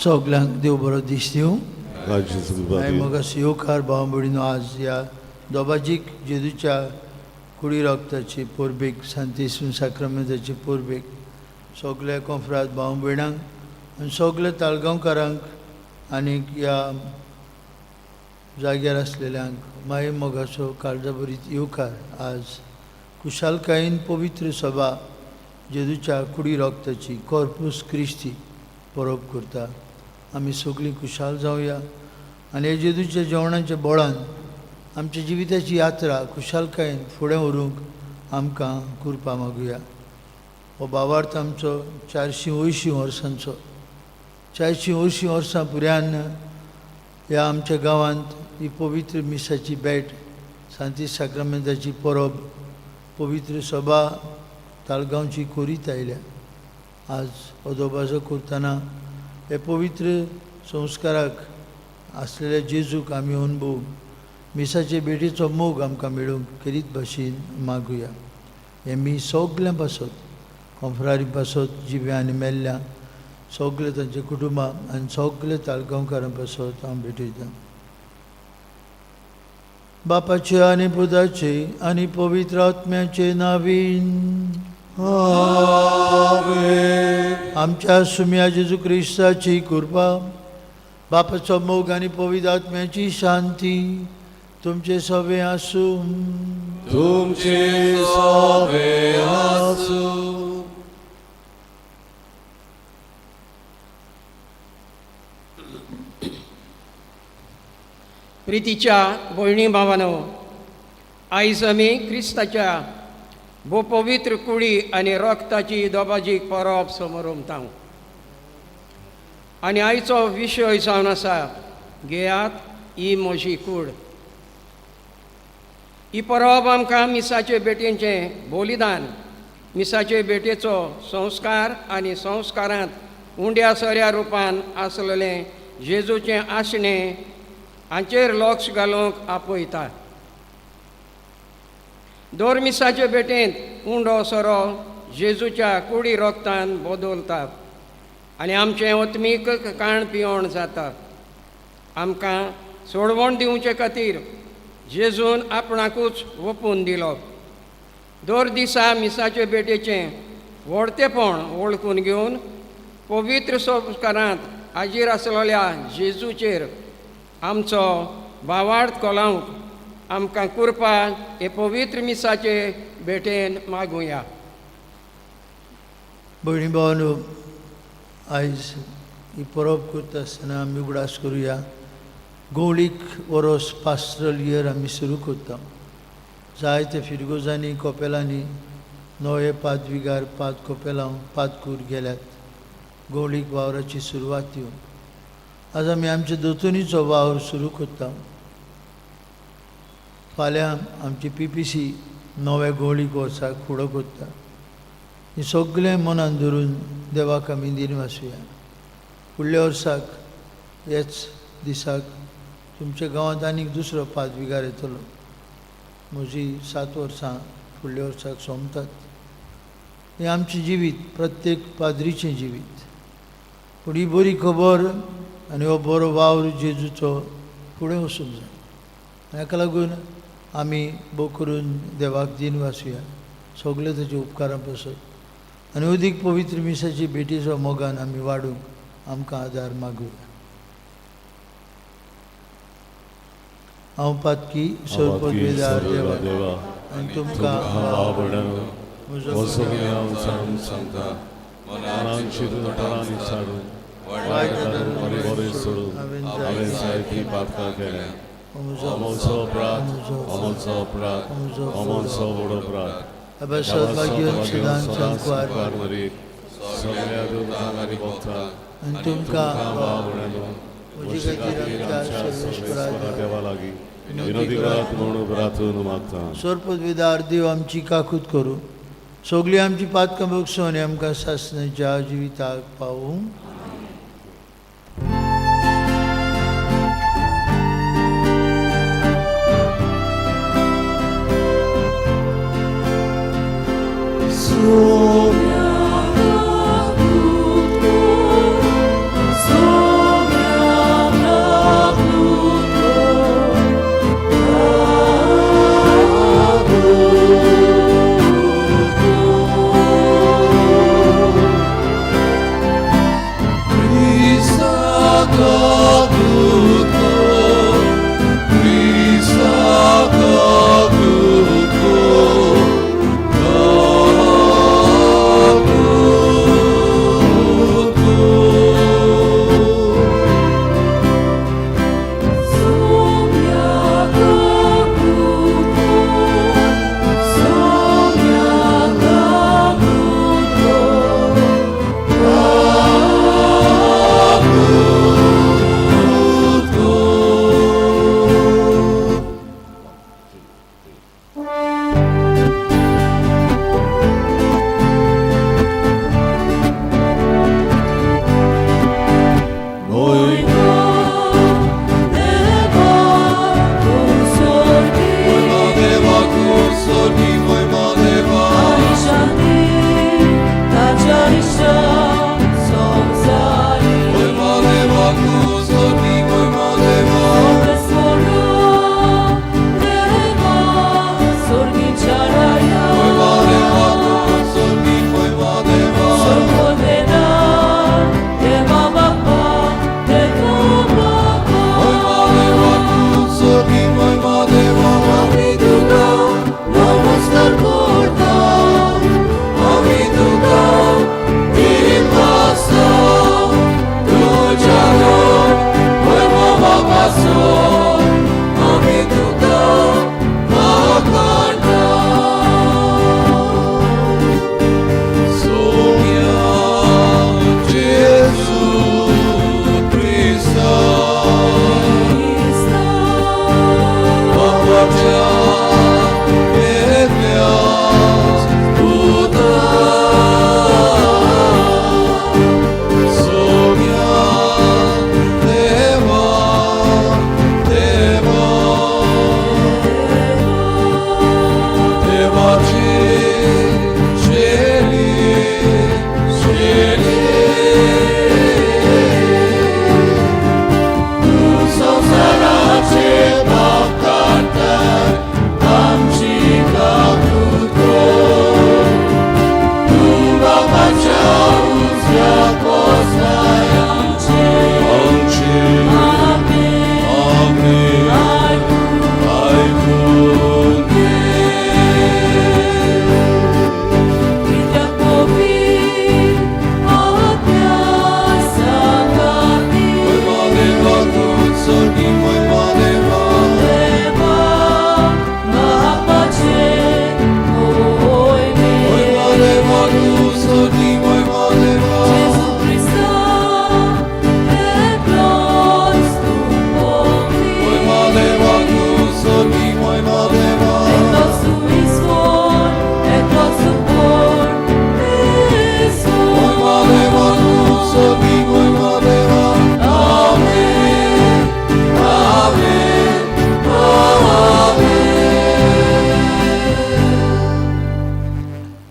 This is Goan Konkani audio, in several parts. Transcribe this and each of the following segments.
सगल्यांक देव बरो दीस दिवं. हांवें म्हाका येवकार भाव भयणीनो, आज ह्या दोबाजीक जेजूच्या कुडी रक्ताची परबेक, सांतीस्म साक्रामेंताची परबेक सगल्या कोंफ्राद भाव भयणांक आनी सगल्या ताळगांवकारांक आनीक ह्या जाग्यार आसलेल्यांक माई मोगाचो काळजा भरीत येवकार. आज खुशालकायेन पवित्र सभा जेजूच्या कुडी रक्ताची कॉर्पूस क्रिस्ती परब करता. आमी सगळीं खुशाल जावया आनी हे जेजूच्या जेवणाच्या बळान आमच्या जिविताची यात्रा खुशालकायेन फुडें व्हरूंक आमकां कृपा मागुया. हो भावार्थ आमचो 480 वर्सांचो, 480 वर्सां पुऱ्यान ह्या आमच्या गांवांत ही पवित्र मिसाची भेट, सांती साक्रामेंताची परब, पवित्र सभा ताळगांवची करीत आयल्या. आज हो दबाजो करतना हे पवित्र संस्काराक आसलेल्या जेजूक आमी अनुभव, मिसाचे भेटीचो मोग आमकां मेळूंक खेरीत भाशेन मागुया. हें मी सगल्यां पासत, कोंफ्रारी पासत, जिव्या आनी मेल्ल्या सगळे तांचे कुटुंबां आनी सगळे ताळगांवकारां पासत हांव भेटयतां. बापाचे आनी पुताचे आनी पवित्र आत्म्याचे नावीन. आमच्या सुम्या जेजू क्रिस्ताची कृपा, बापाचो मोग आनी पवित्र आत्म्याची शांती तुमचे सवे आसूं. तुमचे सवे आसूं. प्रितीच्या भयणी भावानो, आयज आमी क्रिस्ताच्या भो पवित्र कुडी आनी रक्ताची दोबाजी परब समोरमता आनी आयचो विशय जावन आसा, घेयात ही म्हजी कूड. ही परब आमकां मिसाचे भेटेचें बलिदान, मिसाचे भेटेचो संस्कार आनी संस्कारांत उंड्या सोऱ्या रुपान आसलेलें जेजूचें आसणें हांचेर लक्ष घालूंक आपयता. दर मिसाचे भेटेंत उंडो सोरो जेजूच्या कुडी रोगतान बदलता आनी आमचें आत्मीक काण पिवण जाता. आमकां सोडवण दिवचे खातीर जेजून आपणाकूच ओपून दिलो. दर दिसा मिसाचे भेटेचें व्हडतेपण वळखून घेवन पवित्र संस्कारांत हाजीर आसलेल्या जेजूचेर आमचो भावार्थ कोलावंक आमकां कृपा हे पवित्र मिसाचे भेटेन मागुया. भयणी भावानो, आयज ही परब करता आसतना आमी उगडास करुया, गोवळीक वरोस पास्ट्रल इयर आमी सुरू करता. जायते फिरगोजांनी, कोपेलांनी नवे पादविगार, पाद कोपेलांव, पादकूर गेल्यात गोवळीक वावराची सुरवात दिवन. आज आमी आमच्या दोतोनीचो वावर सुरू करता. फाल्यां आमची पीपीसी नव्या गोवळीक वर्साक फुडो करता. हें सगळें मनान धरून देवाक आमी दिनवासुया. फुडल्या वर्साक ह्याच दिसाक तुमच्या गांवांत आनीक दुसरो पादविगार येतलो. म्हजी 7 वर्सां फुडल्या वर्साक सोंपतात. हें आमचें जिवीत, प्रत्येक पाद्रीचें जिवीत. पूण ही बरी खबर आनी हो बरो वावर जेजूचो फुडें वचूंक जाय. हाका लागून आमी भोव करून देवाक दिनवासुया सगळे ताच्या उपकारां पासत आनी अदीक पवित्र मिसाची भेटीचो मोगान आमी वाडूंक आमकां आदार मागुया. हांव पातकी सोरपदवेदार देवा देवा आनी तुमकां म्हजो सांगता, मनान चिंतून तोंडांनी साडून वायट आनी बरें सोडून हांवें हांवें जायतीं पातकां केल्या. म्हजो अमोलचो अपराध, अमोलचो अपराध, अमोलचो व्हड अपराध. सद्भाग्य सदांच संकवार सगळ्या दुर्गांक आनी भक्तांक आनी तुमकां भाव-भयणांनो, म्हजे खातीर आमच्या सर्वेस्परा देवा लागीं विनोदी करात म्हणून प्रार्थना मागता. सोरपदवेदार देव आमची काकूत करूं, सगळीं आमची पातकां बगसून आनी आमकां सासणाच्या जिविताक पावूं. So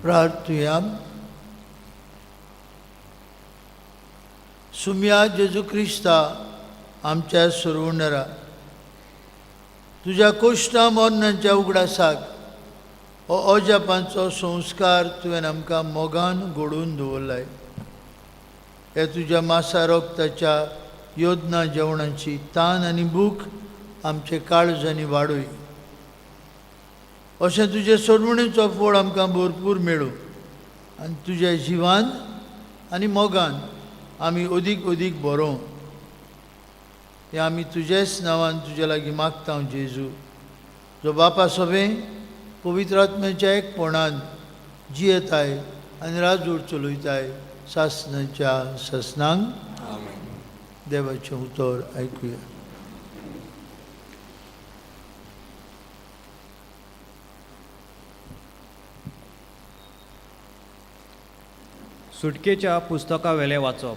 प्रार्थुया. सुम्या जेजू क्रिस्ता आमच्या सोडवणारा, तुज्या कोश्टा मरणाच्या उगडासाक हो अजापांचो संस्कार तुवें आमकां मोगान घडोवन दवरलाय. ह्या तुज्या मासा रक्ताच्या योजना जेवणाची तान आनी भूक आमचे काळजांनी वाडय. अशें तुजे सोडवणेचो फळ आमकां भरपूर मेळूं आनी तुज्या जिवान आनी मोगान आमी अदीक अदीक बरोवं. हें आमी तुजेच नांवान तुजे लागीं मागता जेजू, जो बापा सवें पवित्र आत्म्याच्या एकपणान जियेताय आनी राजूर चलयताय सासनाच्या सासनांक. देवाचें उतर आयकुया. सुटकेच्या पुस्तका वेलें वाचप.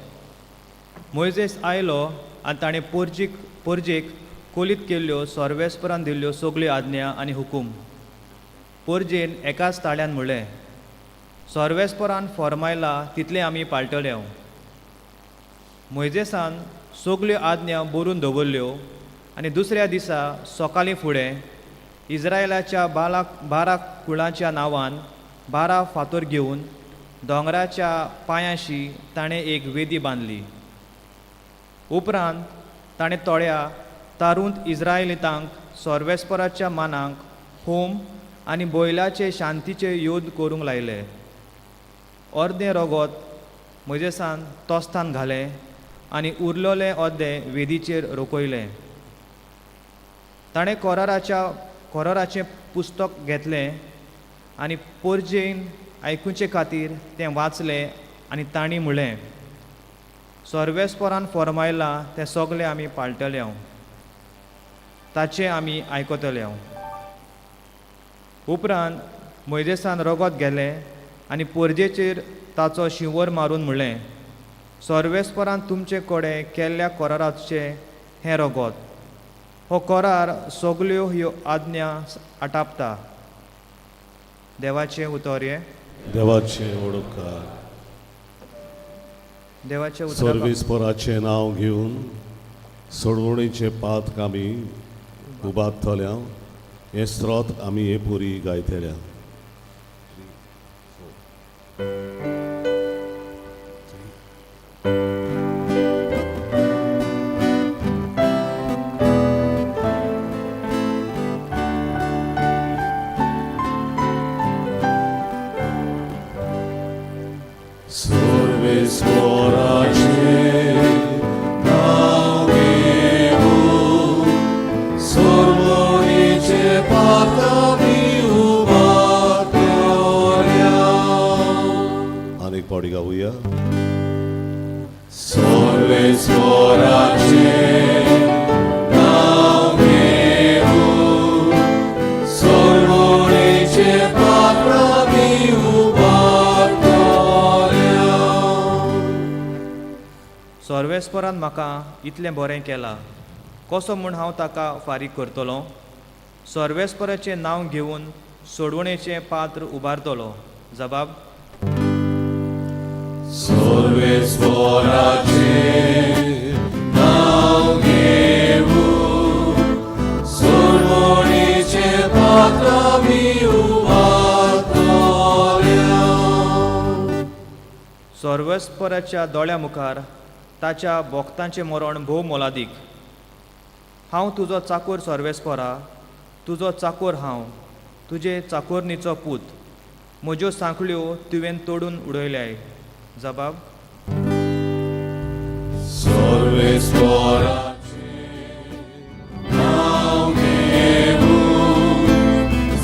मोयजेस आयलो आनी ताणें पोरजेक कोलीत केल्ल्यो सर्वेस्परान दिल्ल्यो सगल्यो आज्ञा आनी हुकूम. पोरजेन एकाच ताळ्यान म्हणलें, सर्वेस्परान फॉर्मायला तितलें आमी पाळटले. मोयजेसान सगल्यो आज्ञा बरोवन दवरल्यो आनी दुसऱ्या दिसा सकाळीं फुडें इस्रायलाच्या 12 कुळांच्या नांवान 12 फातर घेवन दोंगराच्या पांयाशी ताणें एक वेदी बांदली. उपरांत ताणें तोळ्या तारूंत इस्रायलितांक सर्वेस्पराच्या मानाक होम आनी बैलाचे शांतीचे योद करूंक लायले. अर्दें रगत मोयजेसान तोस्तान घालें आनी उरलेलें अर्दें वेदीचेर रोखयलें. ताणें कोराराचें पुस्तक घेतलें आनी पोरजेन आयकुचे खातीर तें वाचलें आनी तांणी म्हणलें, सर्वेस्परान फॉर्मायलां तें सगलें आमी पाळटले, ताचें आमी आयकतले. उपरांत मोयजेसान रगत गेलें आनी पोरजेचेर ताचो शिंवर मारून म्हणलें, सर्वेस्परान तुमचे कडेन केल्ल्या कराराचें हें रगत. हो करार सगल्यो ह्यो आज्ञा आटापता. देवाचें उतर हें. देवाचें वडोकार. देवाचें उतर. सर्वेस्पराचें नांव घेवन सोडवणीचें पातक आमी उबारतल्या. हें स्रोत आमी हे पुरी गायतल्या. सर्वेस्पराचें नांव घेवन सर्वेस्परान म्हाका इतलें बरें केलां, कसो म्हूण हांव ताका फारीक करतलो? सर्वेस्पराचें नांव घेवन सोडवणेचें पात्र उबारतलो. जबाब. सर्वेस्पराचें नांव घेवन सोडवणेचें पात्र आमी उबारतल्या. सर्वेस्पराच्या दोळ्या मुखार ताच्या भोक्तांचें मरण भोव मोलादीक. हांव तुजो चाकोर सर्वेस्परा, तुजो चाकोर हांव, तुजे चाकोरणीचो पूत. म्हज्यो सांखळ्यो तुवें तोडून उडयल्याय. जबाब. सर्वेस्पराचें नांव घेवन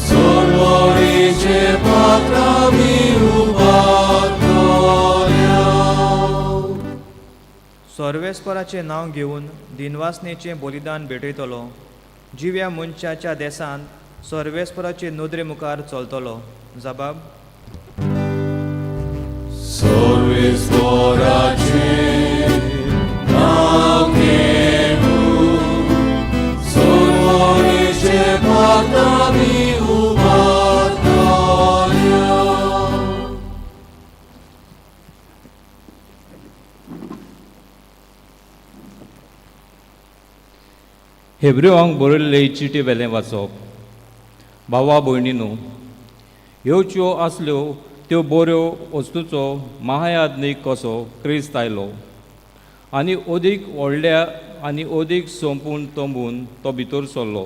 सोडवणेचें पात्र आमी उबारतल्या. सर्वेस्पराचें नांव घेवन दिनवासनेचें बलिदान भेटयतलो. जिव्या मनशाच्या देसांत सर्वेस्पराचे नदरे मुखार चलतलो. जबाब. सर्वेस्पराचें नांव घेवन सोडवणेचें पात्र आमी उबारतल्या. हेब्रेवांक बरयल्ले चिटी वेलें वाचप. भावा भयणीनू, येवच्यो आसल्यो त्यो बऱ्यो वस्तूचो महायाज्ञीक कसो क्रिस्त आयलो आनी अदीक व्हडल्या आनी अदीक सोंपून तंबून तो भितर सरलो.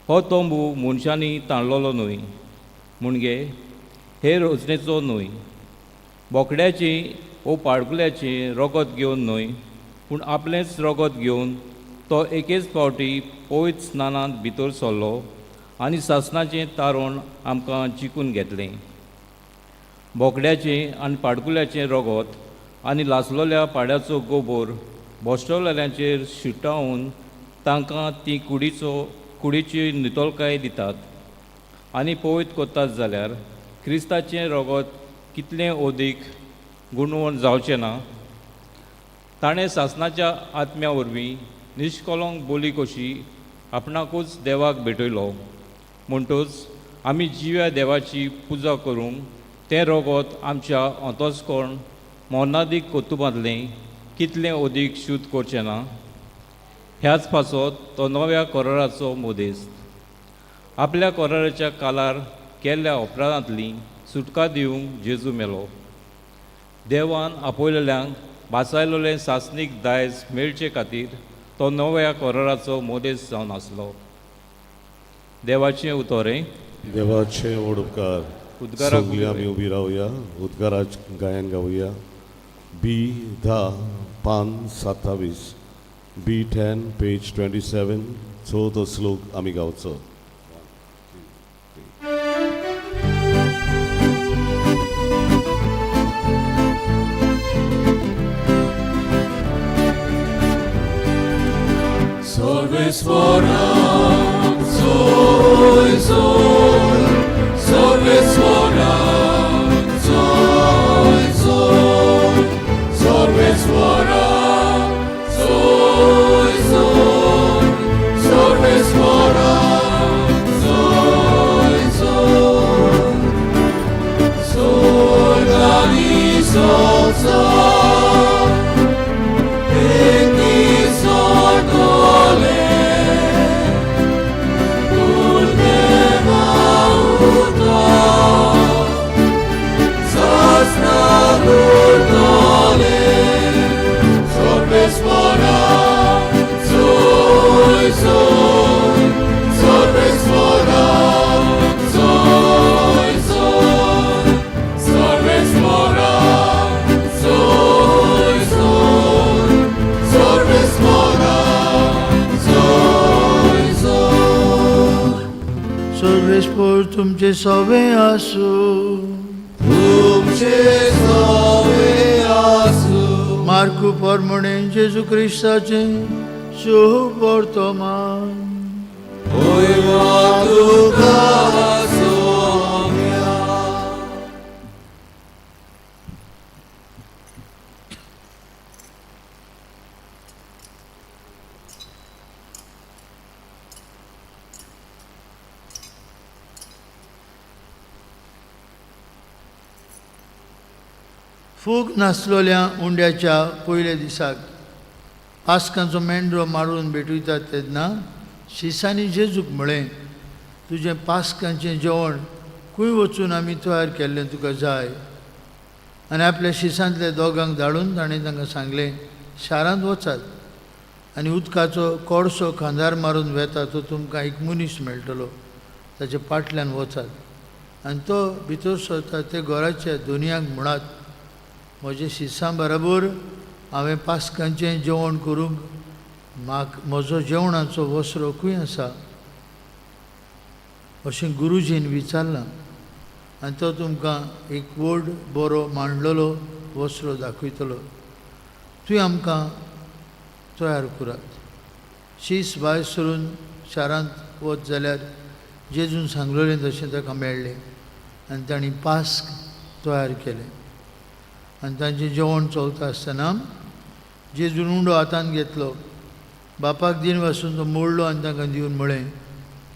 हो तंबू मनशांनी ताणलेलो न्हय, म्हणजे हे रचनेचो न्हय, बोकड्याची वो पाडकुल्याची रगत घेवन न्हय, पूण आपलेंच रगत घेवन तो एकेच फावटी पवित्र स्नानांत भितर सरलो आनी सासणाचें तारण आमकां जिखून घेतलें. बोकड्याचें आनी पाडकुल्याचें रगत आनी लासलेल्या पाड्याचो गोबोर भश्टलेल्यांचेर शिटावन तांकां ती कुडीची नितळकाय दितात आनी पवित्र करतात जाल्यार क्रिस्ताचें रगत कितलें अदीक गुणवण जावचें ना? ताणें सासणाच्या आत्म्या वरवीं निश्कलंक बोली कशी आपणाकूच देवाक भेटयलो. म्हणटच आमी जिव्या देवाची पुजा करूंक तें रगत आमच्या अंतस्कर्ण मोनादीक कर्तुबांतलें कितलें अदीक शुद्ध करचें ना? ह्याच पासत तो नव्या कराराचो मदेस्त आपल्या कराराच्या कालार केल्ल्या अपराधांतली सुटका दिवंक जेजू मेलो. देवान आपयलेल्यांक भासायलेलें सासणीक दायज मेळचे खातीर तो नव्या कराराचो मदेस जावन आसलो. देवाचें उतोरें. देवाचे व्हड उपकार. उद्गाराक सगळीं आमी उबी रावया, उद्गाराच गायन गावया. बी 10 पान 27, बी 10 पेज 27, चवथो श्लोक आमी गावचो. सर्वेस्परा सोय सोय, सर्वेस्परा सोय सोय, सर्वेस्परा सोय सोय, सर्वेस्परा सोय सोय, सोय सोचा सर्वेस्पर तुमचे सवे आसू. तुमचे सवे आसू. मार्कू परमणे जेजू क्रिस्ताचें शुभ वर्तमान. होयवा तुका सोम्या. फूग नासलोल्या उंड्याच्या पयल्या दिसाक पास्कांचो मेंढरो मारून भेटयतात तेन्ना शिसांनी जेजूक म्हळें, तुजें पास्कांचें जेवण खंय वचून आमी तयार केल्लें तुका जाय? आनी आपल्या शिसांतल्या दोगांक धाडून ताणें तांकां सांगलें, शारांत वचात आनी उदकाचो कोळसो खांदार मारून वेता तो तुमकां एक मनीस मेळटलो, ताचे फाटल्यान वचात आनी तो भितर सरता ते घराच्या दोनयांक म्हणात, म्हजे शिसां बराबर हांवें पास्कांचें जेवण करूंक म्हाका म्हजो जेवणाचो वसरो खंय आसा अशें गुरुजीन विचारलां आनी तो तुमकां एक व्हड बरो मांडलेलो वसरो दाखयतलो, तुवें आमकां तयार करात. शीस भायर सरून शारांत वच जाल्यार जेजून सांगलेलें तशें ताका मेळ्ळें आनी तांणी पास्क तयार केलें. आनी तांचें जेवण चलता आसतना जेजून उंडो हातांत घेतलो, बापाक दिन वासून तो मोडलो आनी तांकां दिवन म्हळें,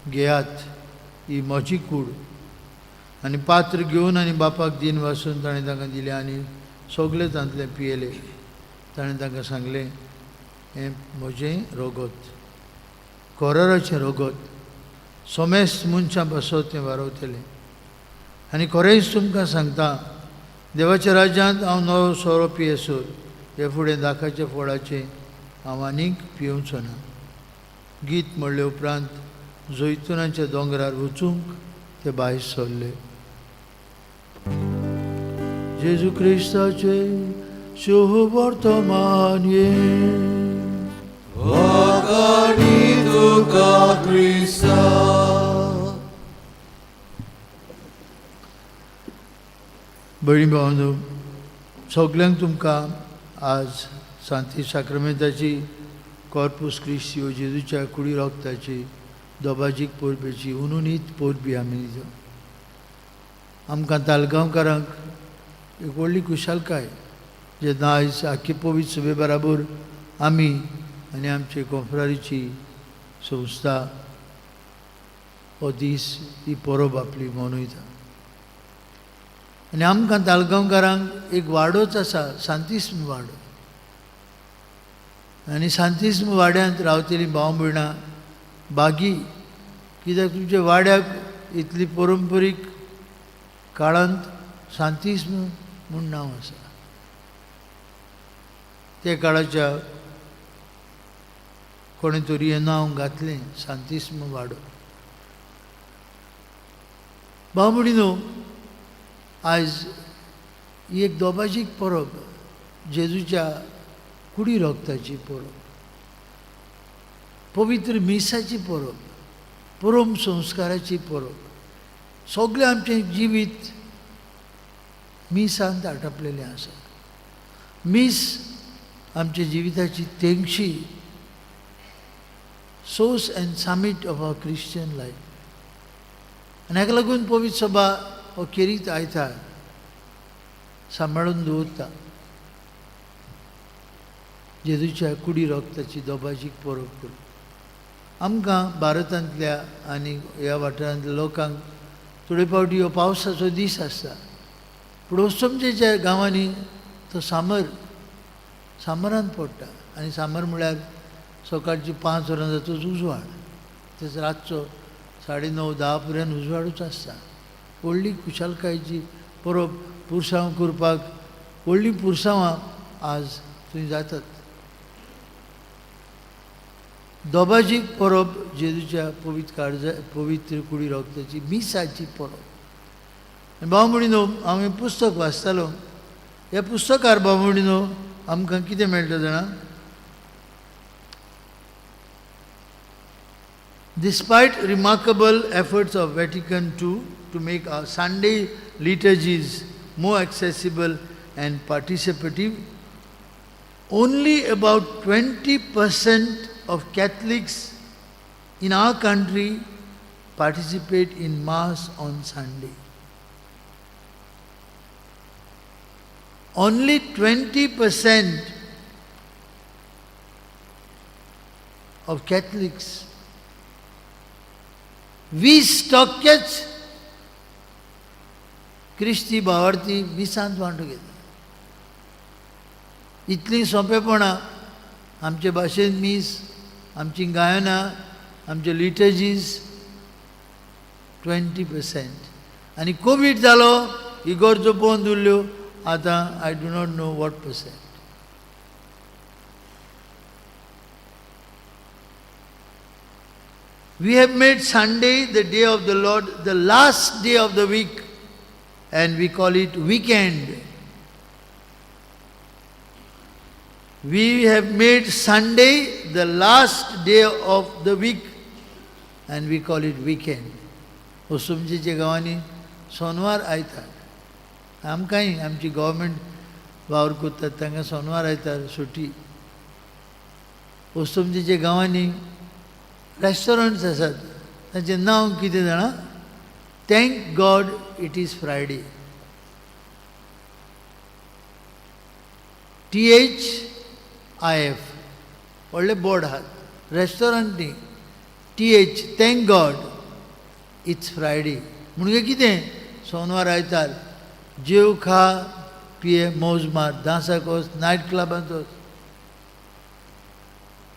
घेयात, ही म्हजी कूड. आनी पात्र घेवन आनी बापाक दिन वासून ताणें तांकां दिलें आनी सगळे तांतलें पियेले. ताणें तांकां सांगलें, हें म्हजें रगत, कोराराचें रगत, सोमेस्त मनशां पासत तें वारवतलें. आनी खरेंच तुमकां सांगता, देवाच्या राज्यांत हांव नवो सोरो पियेसर हे फुडें दाखाच्या फळाचें हांव आनीक पियेवचो ना. गीत म्हणले उपरांत जैतुनाच्या दोंगरार वचूंक ते भायर सरले. जेजू क्रिस्ताचे शुभ वर्तमान. तुका क्रिस्ता. भयणी भावांनो, सगल्यांक तुमकां आज सांती साक्रमेंताची, कॉर्पूस क्रिस्ती हो जेजूच्या कुडी रोगताची दोबाजीक परबेची उनुनीत परबी आमी दिता. आमकां तालगांवकारांक एक व्हडली खुशालकाय जेन्ना आयज आख्खे पवित्र सभे बराबर आमी आनी आमचे कोंफ्रारीची संस्था हो दीस ही परब आपली मनयता. आनी आमकां तालगांवकारांक एक वाडोच आसा, सांतिस्म वाडो. आनी सांतिस्म वाड्यांत रावतलीं भाव भयणां बागी, कित्याक तुमच्या वाड्याक इतली परंपरीक काळांत सांतिस्म म्हूण नांव आसा. त्या काळाच्या कोणें तरी हें नांव घातलें, सांतिस्म वाडो. भाव भयणीनो, आयज ही एक दोबाजीक परब, जेजूच्या कुडी रोगताची परब, पवित्र मिसाची परब, परम संस्काराची परब. सगळें आमचें जिवीत मिसांत आटपलेलें आसा. मीस आमच्या जिविताची तेंगशी, source and summit of our Christian life. आनी हाका लागून पवित्र सभा हो खेरीत आयतार सांबाळून दवरता जेजूच्या कुडी रोगताची दोबाजीक परब करून. आमकां भारतांतल्या आनी ह्या वाठारांतल्या लोकांक थोडे फावटी हो पावसाचो दीस आसता, पूण वस्तुमच्या गांवांनी तो सामर सामरान पडटा. आनी सामर म्हळ्यार सकाळची 5 वरां जातूच उजवाड, तशें रातचो 9:30 10 पर्यंत उजवाडूच आसता. व्हडली खुशालकायेची परब, पुरसांव करपाक व्हडलीं पुरसांवां आज थंय जातात. दोबाजीक परब जेजूच्या पवित्र काळजा पवित्र कुडी रोगताची मिसाची परब. आनी भाव भयणीनो, हांव हें पुस्तक वाचतालो. ह्या पुस्तकार भाव भयणीनो आमकां कितें मेळटा जाणा? Despite remarkable efforts of Vatican II to make our Sunday liturgies more accessible and participative, only about 20% of Catholics in our country participate in Mass on Sunday. Only 20% of Catholics, 20% क्रिस्ती भावार्थी मिसांत वांटो घेता. इतलीं सोंपेपणां आमचे भाशेन मीस, आमचीं गायनां, आमचे लिटर्जीज 20%. आनी कोवीड जालो, इगर्जो बंद उरल्यो. आतां I do not know what percent. We have made Sunday, the day of the Lord, the last day of the week, and we call it weekend. We have made Sunday the last day of the week, and we call it weekend. वसुमचेच्या गांवांनी सोनवार आयतार, आमकांय आमची गव्हर्मेंट वावर करतात तांकां सोनवार आयतार सुटी. वसुमचेच्या गांवांनी रेस्टॉरंट्स आसात, तांचें नांव कितें जाणा? Thank God it is Friday. THIF, व्हडले बोर्ड आहात, रेस्टॉरंट न्ही. TH, thank God it's Friday. म्हणजे कितें? सोनवार आयतार जेव, खा, पिये, मौज मार, डांसाक वच, नायट क्लबांत वच,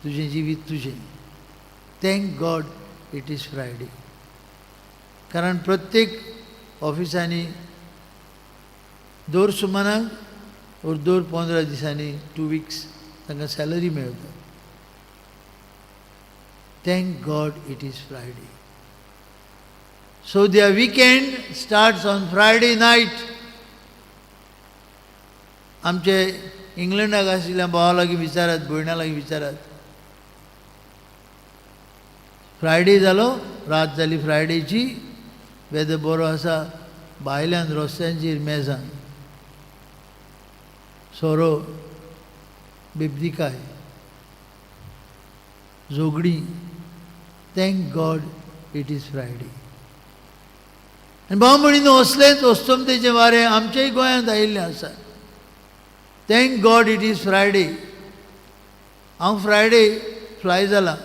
तुजें जिवीत तुजें. Thank God it is Friday. कारण प्रत्येक ऑफिसांनी दर सुमानाक ओर दर 15 दिसांनी, 2 विक्स तांकां सॅलरी मेळटा. Thank God it is Friday. So their weekend starts on Friday night. आमचे इंग्लंडाक आशिल्ल्या भावा लागीं विचारात, भयणा लागीं विचारात. फ्रायडे जालो, रात जाली फ्रायडेची, वेदर बरो आसा, भायल्यान रस्त्यांचेर मेजान सोरो, बेबदिकाय, झगडीं. Thank God it is Friday. आनी भाव भयणीनो, असलेंच अस्तमतेचें वारें आमच्याय गोंयांत आयिल्लें आसा. Thank God it is Friday. हांव फ्रायडे फ्लाय जाला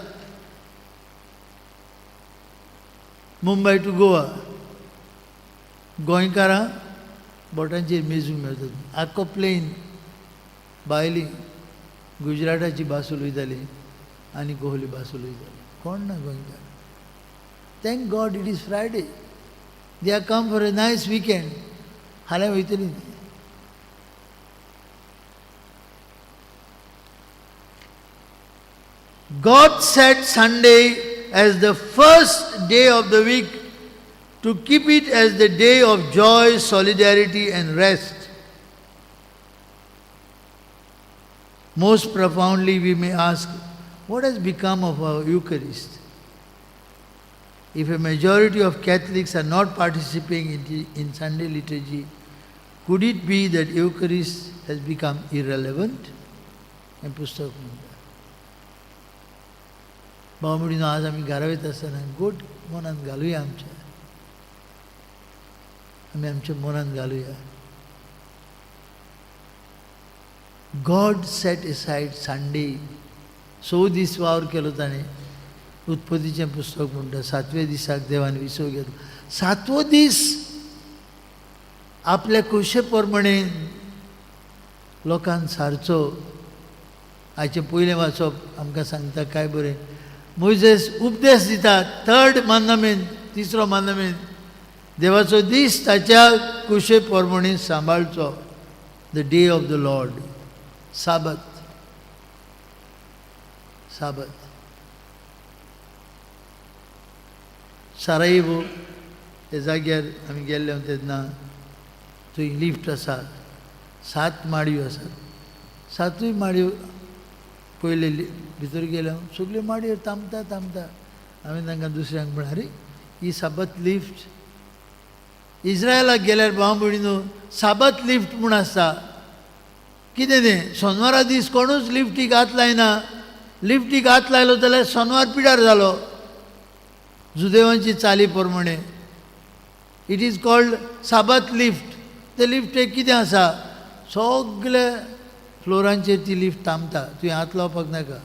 मुंबय टू गोवा. गोंयकारां बोटांचेर मेजूंक मेळटा. आख्खो प्लेन भायली गुजराताची भास उलयताली आनी कोहली भास उलयताली, कोण ना गोंयकार. Thank God it is Friday. They are come for a nice weekend. फाल्यां वयतली. God set Sunday as the first day of the week to keep it as the day of joy, solidarity, and rest. Most profoundly, we may ask, what has become of our Eucharist? If a majority of Catholics are not participating in Sunday liturgy, could it be that Eucharist has become irrelevant? हें पुस्तक म्हणटा. भाव भयणीनो, आज आमी घरा वयता आसतना गोट मनांत घालुया आमच्या, आमी आमच्या मनांत घालुया. God set aside Sunday. स दीस वावर केलो ताणें. उत्पत्तीचें पुस्तक म्हणटा, सातव्या दिसाक देवान विसव घेतलो. सातवो दीस आपल्या खोशे प्रमाणे लोकांक सारचो. आयचें पयलें वाचप आमकां सांगता काय बरें मोयजेस उपदेश दिता. थर्ड मांदामेंत, तिसरो मांदामेंत, देवाचो दीस ताच्या खोशे प्रमाणे सांबाळचो. The day of the Lord, Sabbath, Sabbath. Sarajevo ह्या जाग्यार आमी गेल्ले तेन्ना थंय लिफ्ट आसा, सात माडयो आसात. सातूय माडयो पयले भितर गेले हांव, सगल्यो माडयो थांबता थांबता. हांवें तांकां दुसऱ्यांक म्हळें, आरे, ही साबत लिफ्ट. इस्रायलाक गेल्यार भाव भयणीनो, साबत लिफ्ट म्हूण आसता. कितें तें? सोनवारा दीस कोणूच लिफ्टीक हात लायना. लिफ्टीक हात लायलो जाल्यार सोनवार पिडार जालो, जुदेवांची चाली प्रमाणे. It is called Sabbath lift. ते लिफ्ट कितें आसा, सगळे फ्लोरांचेर ती लिफ्ट थांबता. तुवें हात लावपाक नाका.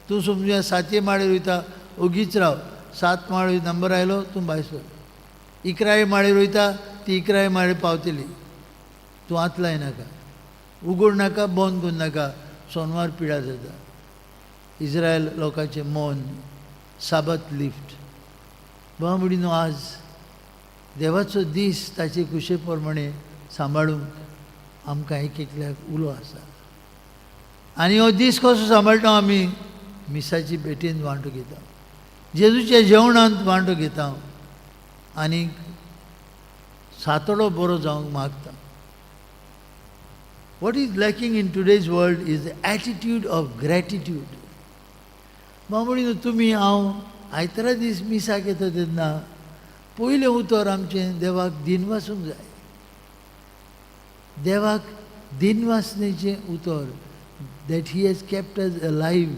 तूं समजुया सातये माळेर वयता, ओगीच राव. सात माळे नंबर आयलो, तूं भायर सर. 11ये माळेर वयता, ती 11ये माळेर पावतली. तूं हात लायनाका, उगड नाका, बंद कर नाका. सोनवार पिडा जाता. इस्रायल लोकांचें मन साबत लिफ्ट. भाव भयणीनो, आज देवाचो दीस ताचे खुशे प्रमाणे सांबाळूंक आमकां एक एकल्याक उलो आसा. आनी हो दीस कसो सांबाळटा आमी? मिसाची भेटीन वांटो घेता, जेजूच्या जेवणांत वांटो घेता आनी सातडो बरो जावंक मागता. What is lacking in today's world is the attitude of gratitude. भाव, तुमी हांव आयतारा दीस मिसाक येता तेन्ना पयलें उतर आमचें देवाक दिनवासूंक जाय. देवाक दिनवासनेचें उतर, that he has kept us alive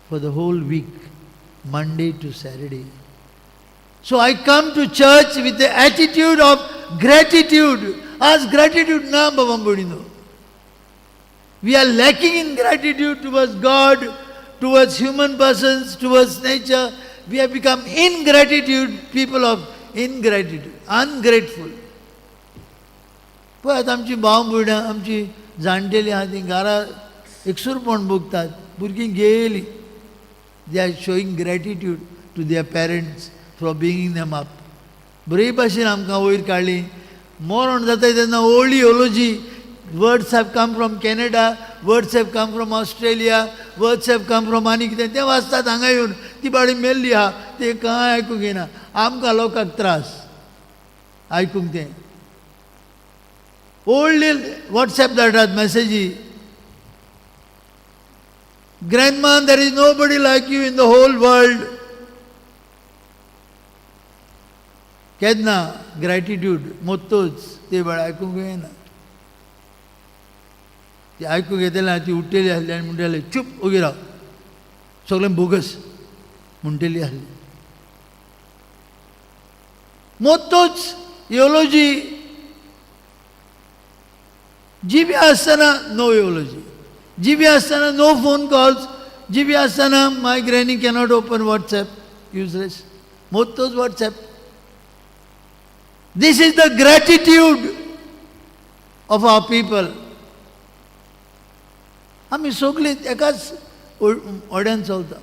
for the whole week, Monday to Saturday. So I come to church with the attitude of gratitude. आज gratitude ना बाबा भयणीनो. We are lacking in gratitude towards God, towards human persons, towards nature. We have become ingratitude, people of ingratitude, ungrateful. पळय आतां आमची भाव भयणां, आमची जाणटेली आहा, ती घरा एकसूरपण भोगतात. भुरगीं गेली. They are showing gratitude to their parents for bringing them up. बरे भाशेन आमकां वयर काडली. मरण जाता तेन्ना व्हडली eulogy. Words have come from Canada, words have come from Australia, words have come from आनी कितें तें वाचतात. हांगा येवन ती बाडी मेल्ली आहा, तें कांय आयकूंक येना. आमकां लोकांक त्रास आयकूंक तें. व्हडली वॉट्सएप धाडटात मॅसेजी: "Grandma, there is nobody like you in the whole world." केन्ना ग्रॅटिट्यूड? मोत्तोच ते वेळ आयकूंक येना. ती आयकूंक येतले, ती उठ्ठली आसली आनी म्हणटाले, "चूप, ओगी राव, सगळें बोगस" म्हणटली आसली. मोत्तोच युलोजी. जिबी आसतना नो युलोजी, जिबी आसतना नो फोन कॉल्स, जिबी आसतना माय granny cannot open WhatsApp, useless. मोत्तोच WhatsApp. This is the gratitude of our people. आमी सगळीं एकाच ओड्यान चलता.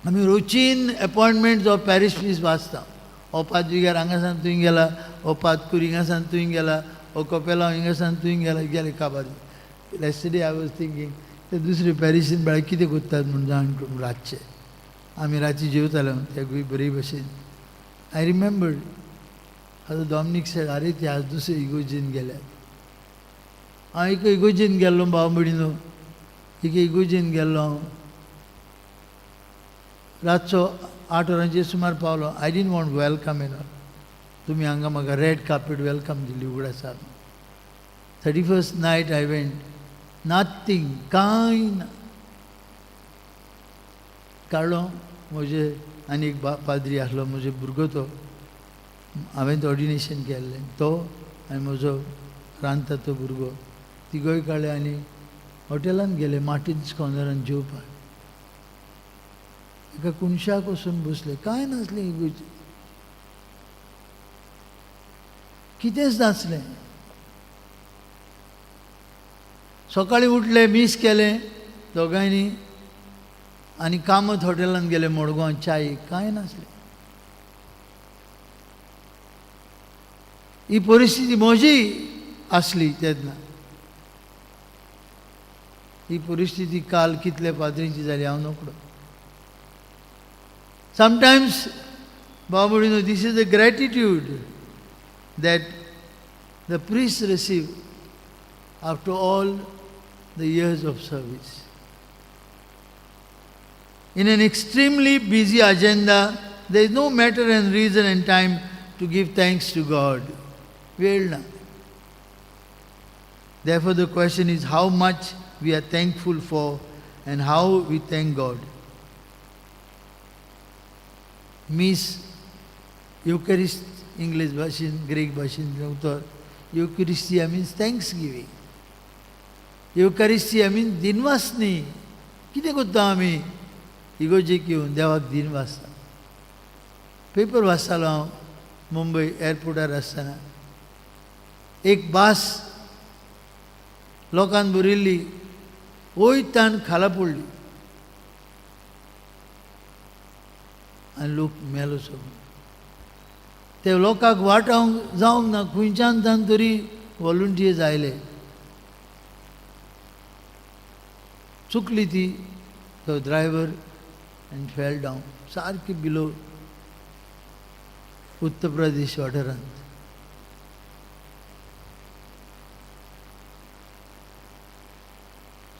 आमी रोचीन एपॉयंटमेंट्स ऑफ पॅरीश प्रिस्ट वाचता. हो पादविगार हांगासान थंय गेला, हो पादकूर हिंगासान थंय गेला, हो कपेलांव हिंगासान थंय गेला. गेले काबार. Yesterday I was thinking, ते दुसरे पॅरिशीन बाळ कितें करतात म्हूण जाण करून रातचे आमी रातचे जेवताले तेगूय बरे भशेन. I remembered आतां डॉमनीक सेड, "आरे, ते आज दुसरे इगोर्जीन गेल्यात." हांव एका इगोर्जीन गेल्लो, भाव भयणीनो, एके इगोर्जीन गेल्लो हांव. रातचो 8 वरांचेर सुमार पावलो. I didn't want welcome येना. तुमी हांगा म्हाका रेड कार्पेट welcome दिली, उगडास. 31st night I went, nothing, कांय ना. काडलो म्हजे आनी एक पाद्री आसलो, म्हजो भुरगो तो, हांवें तो ऑर्डिनेशन केल्लें तो, आनी म्हजो रांदता तो भुरगो, तिगोय काडले आनी हॉटेलांत गेले मार्टिन्स कॉर्नरान जेवपाक. एका कुनशाक वचून बसले. कांय नासलें इगोर्जी, कितेंच नासलें. सकाळीं उठले, मीस केलें दोगांयनी आनी कामत हॉटेलांत गेले मडगांव च्यायेक. कांय नासलें. ही परिस्थिती म्हजी आसली तेन्ना. ही परिस्थिती काल कितले पाद्रींची जाली हांव नकळो. Sometimes, बाबुडीनो, this is the gratitude that the priest receive after all the years of service. In an extremely busy agenda, there is no matter and reason and time to give thanks to God. वेळ ना. Therefore, the question is how much we are thankful for and how we thank God. मीस, युकरिस्ट इंग्लीश भाशेन, ग्रीक भाशेन उतर युकरिस्तिया means thanks giving. युकरिस्तिया means दिनवासनी. कितें करता आमी इगोर्जेक येवन? देवाक दिनवासता. पेपर वाचतालो हांव मुंबय एअरपोर्टार आसतना. एक भास लोकान भरिल्ली वयर ताण खाला पडली आनी लोक मेलो सगळो. ते लोकांक वाटावंक जावंक ना, खंयच्यान तान तरी वॉलंटियर्स आयले. चुकली ती, तो ड्रायव्हर आनी फेल डावन सारकी बिलो उत्तर प्रदेश वाठारांत.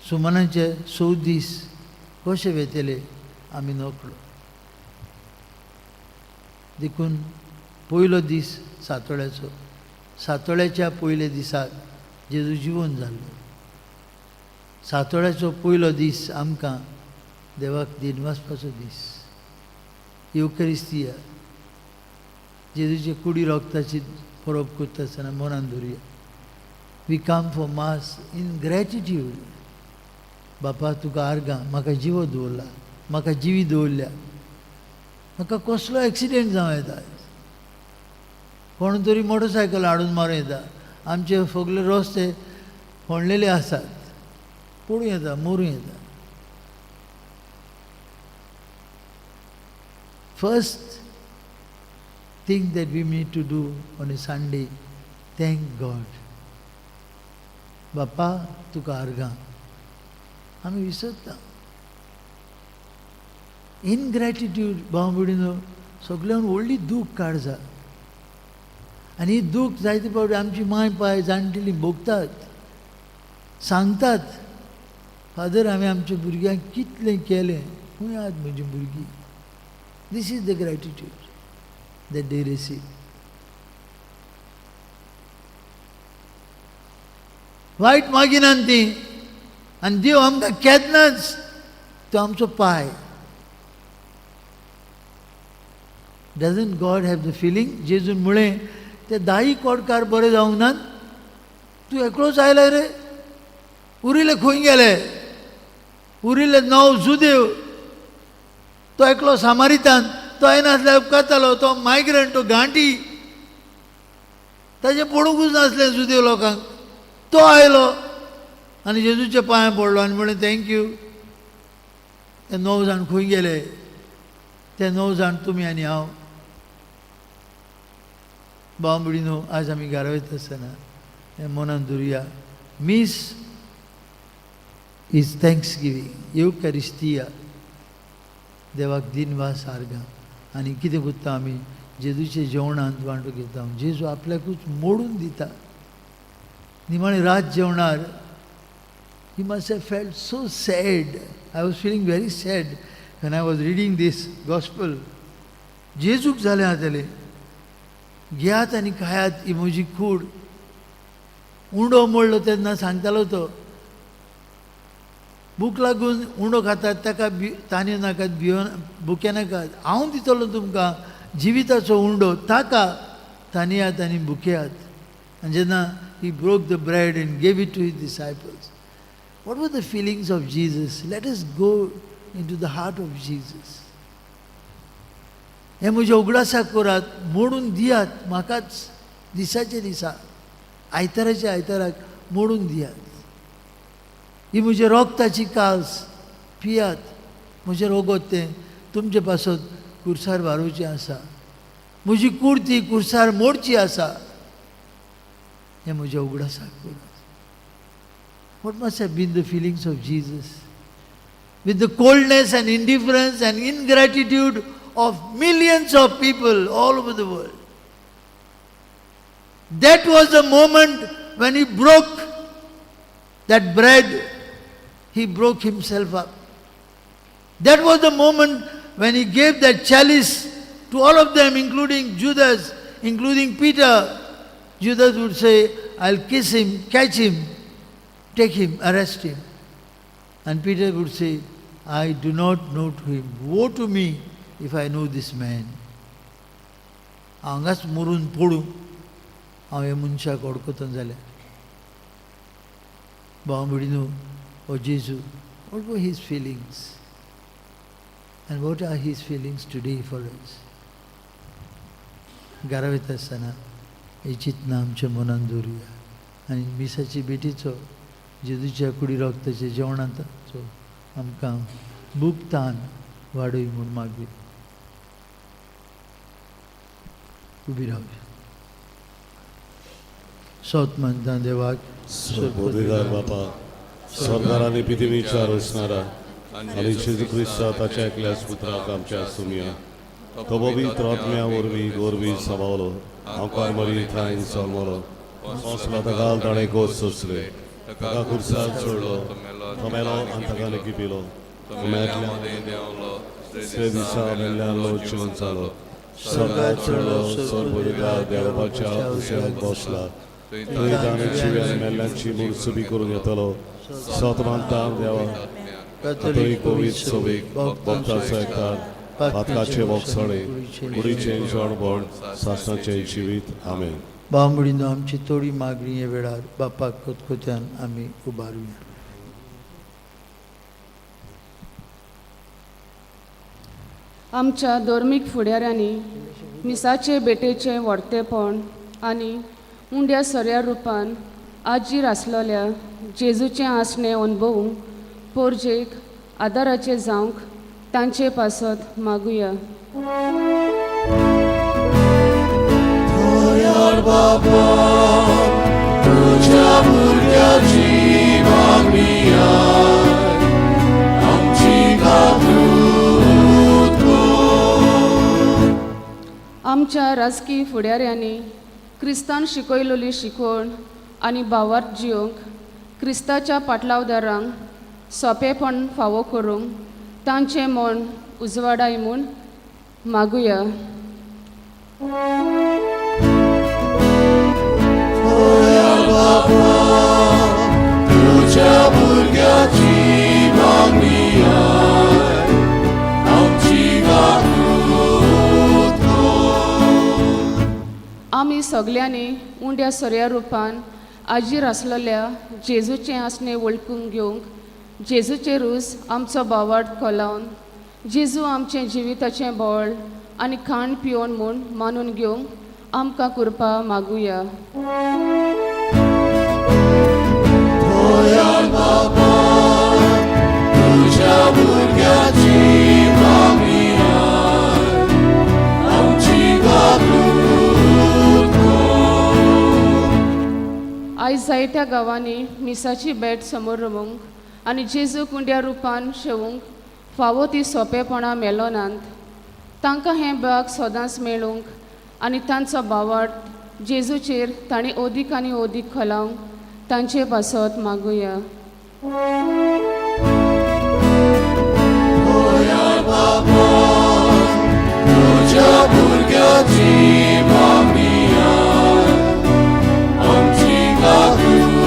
सुमनाचे 100 दीस कशे वेतले आमी नकळो. देखून पयलो दीस सातोळ्याचो, सातोळ्याच्या पयल्या दिसाक जेजू जिवन जाल्लो. सातोळ्याचो पयलो दीस आमकां देवाक दिनवासपाचो दीस. येवकरिस्तिया जेजूचे कुडी रोगताची परब करता आसतना मनान धरुया. We come for mass in gratitude. बापा तुका आर्गां, म्हाका जिवो दवरला, म्हाका जिवी दवरल्या, म्हाका कसलो एक्सिडेंट जावं येता, कोण तरी मोटरसायकल हाडून मारूं येता, आमचे सगळे रस्ते फोंडलेले आसात, पडूं येता, मरूं येता. First thing that we need to do on a Sunday, thank God. बापा तुका आर्गां. आमी विसरता. इनग्रॅटिट्यूड भाव भयणीनो सगळ्यान व्हडली दूख काळजा. आनी ही दूख जायते फावटी आमची माय पाय जाणटेली भोगतात, सांगतात, फादर हांवें आमच्या भुरग्यांक कितलें केलें, खंय आहात म्हजी भुरगीं. This is the gratitude that they receive. वायट मागिनात ती, आनी देव आमकां केन्नाच तो आमचो पाय. Doesn't God have the feeling? जेजून म्हळें ते 10 कोडकार बरे जावंक नात, तूं एकलोच आयलाय रे, उरिल्ले खंय गेले? उरिल्ले 9 जुदेव, तो एकलो सामारितान, तो येनासल्यार उपकारतालो, तो मायग्रंट, तो घांटी, ताजें पडुंकूच नासलें जुदेव लोकांक. तो आयलो आनी जेजूच्या पांयां पडलो आनी म्हणलें thank you. ते 9 जाण खंय गेले? ते 9 जाण तुमी आनी हांव. भाव भयणीनो आज आमी घरा वयता आसतना हें मनान धरुया. मीस is thanks giving, येवकारिस्तिया, देवाक दिनवास आर्गां. आनी कितें करता आमी? जेजूच्या जेवणांत वांटो घेता. जेजू आपल्याकूच मोडून दिता. निमाणे रात जेवणार he must have felt so sad. I was feeling very sad when I was reading this gospel. जेजूक जालें जातलें, घेयात आनी खायात ही म्हजी कूड. उंडो मोडलो तेन्ना सांगतालो तो, भूक लागून उंडो खातात ताका तांदूळ नाकात, भियो भुके नाकात, हांव दितलो तुमकां जिविताचो उंडो, ताका तांदयात आनी भुकेयात. आनी जेन्ना he broke the bread and gave it to his disciples, what were the feelings of Jesus? Let us go into the heart of Jesus. हें म्हज्या उगडासाक करात, मोडून दियात म्हाकाच, दिसाचे दिसा, आयताराच्या आयताराक मोडून दियात. ही म्हज्या रोगताची काल्स पियात, म्हजें रोगत तें तुमचे पासत कुर्सार वारोवचें आसा, म्हजी कूड ती कुर्सार मोडची आसा. हें म्हज्या उगडासाक करात. What must have been the feelings of Jesus? With the coldness and indifference and ingratitude of millions of people all over the world. That was the moment when he broke that bread, he broke himself up. That was the moment when he gave that chalice to all of them, including Judas, including Peter. Judas would say, I'll kiss him, catch him, take him, arrest him. And Peter would say, I do not know to him. Woe to me if I know this man. हांगाच मरून पडूं हांव ह्या मनशाक वळखतलो जाल्यार. भाव भयणीनो, ओ जेजू, what were his feelings? And what are his feelings today for us? घरा वयता आसतना ही चिंतना आमच्या मनान दवरुया आनी मिसाची भेटीचो जेजूच्या कुडी रक्ताच्या जेवणाचो आमकां भूक तान वाडय म्हूण मागीर उबी रावया. सोत मानता देवाक. पदवीदार बापा, सरकार आनी पितिमीच्या रचणारा आनी जेजू क्रिस्ता ताच्या एकल्याच पुत्राक आमच्या सुमया तो पवित्र आत्म्या वरवीं गोरवी सभावलो, आमकार मरी थांय जल्मलो, सोंसलो, ताका ताणें गोस सोंसले, ताका खुर्सार चडलो, तो मेलो आनी ताका लिपिलो, तो मेल्ल्या तिसऱ्या दिसा मेल्ल्यान जिवन जालो, स्वर्गात चडलो, सर्वपदवीदार देवाच्या उशेक बसला, थंय ताणें जिव्यान मेल्ल्यांची मुळसुबी करून येतलो. सत मानता देवा, कातोलीक पवित्र सभेक, भक्ताचो एकठार, पातकाचे बोगसणे, कुडीचें जेवणपण, सासणाचें जिवीत. आमेन. भाव भयणींनो, आमची थोडी मागणी हे वेळार बापाक खतखत्यान आमी उबारुया. आमच्या धर्मीक फुडाऱ्यांनी मिसाचे भेटेचें व्हडतेपण आनी उंड्या सोऱ्या रुपान आजीर आसलेल्या जेजूचें आसणें अणभवूंक पोरजेक आदाराचें जावंक तांचे पासत मागुया. तुझ्या भुरग्याची मागणी आमची काकूत. आमच्या राजकी फुडाऱ्यांनी क्रिस्तान शिकयलेली शिकवण आनी भावार्थ जियोंक क्रिस्ताच्या पाटलावदारांक सोंपेपण फावो करूंक तांचें मन उजवाडाय म्हूण मागुया. तुझ्या भुरग्याची मागणी आमची काकूत. आमी सगल्यांनी उंड्या सोऱ्या रुपान आजीर आसलेल्या जेजूचें आसणें वळखून घेवंक जेजूचें रूस आमचो भावार्थ खोलावन जेजू आमचें जिविताचें बळ आनी खाण पिवन म्हूण मानून घेवंक आमकां कृपा मागुया. तुझ्या भुरग्याची मागणी आमची काकूत. आयज जायत्या गांवांनी मिसाची भेट समोर रमूंक आनी जेजूक उंड्या रुपान शेवूंक फावो ती सोंपेपणां मेलोनात. तांकां हें भाग सदांच मेळूंक आनी तांचो भावार्थ जेजूचेर तांणी अदीक आनी अदीक खोलावंक तांचे पासत मागुया. तुझ्या भुरग्याची मागणी आमची काकूत.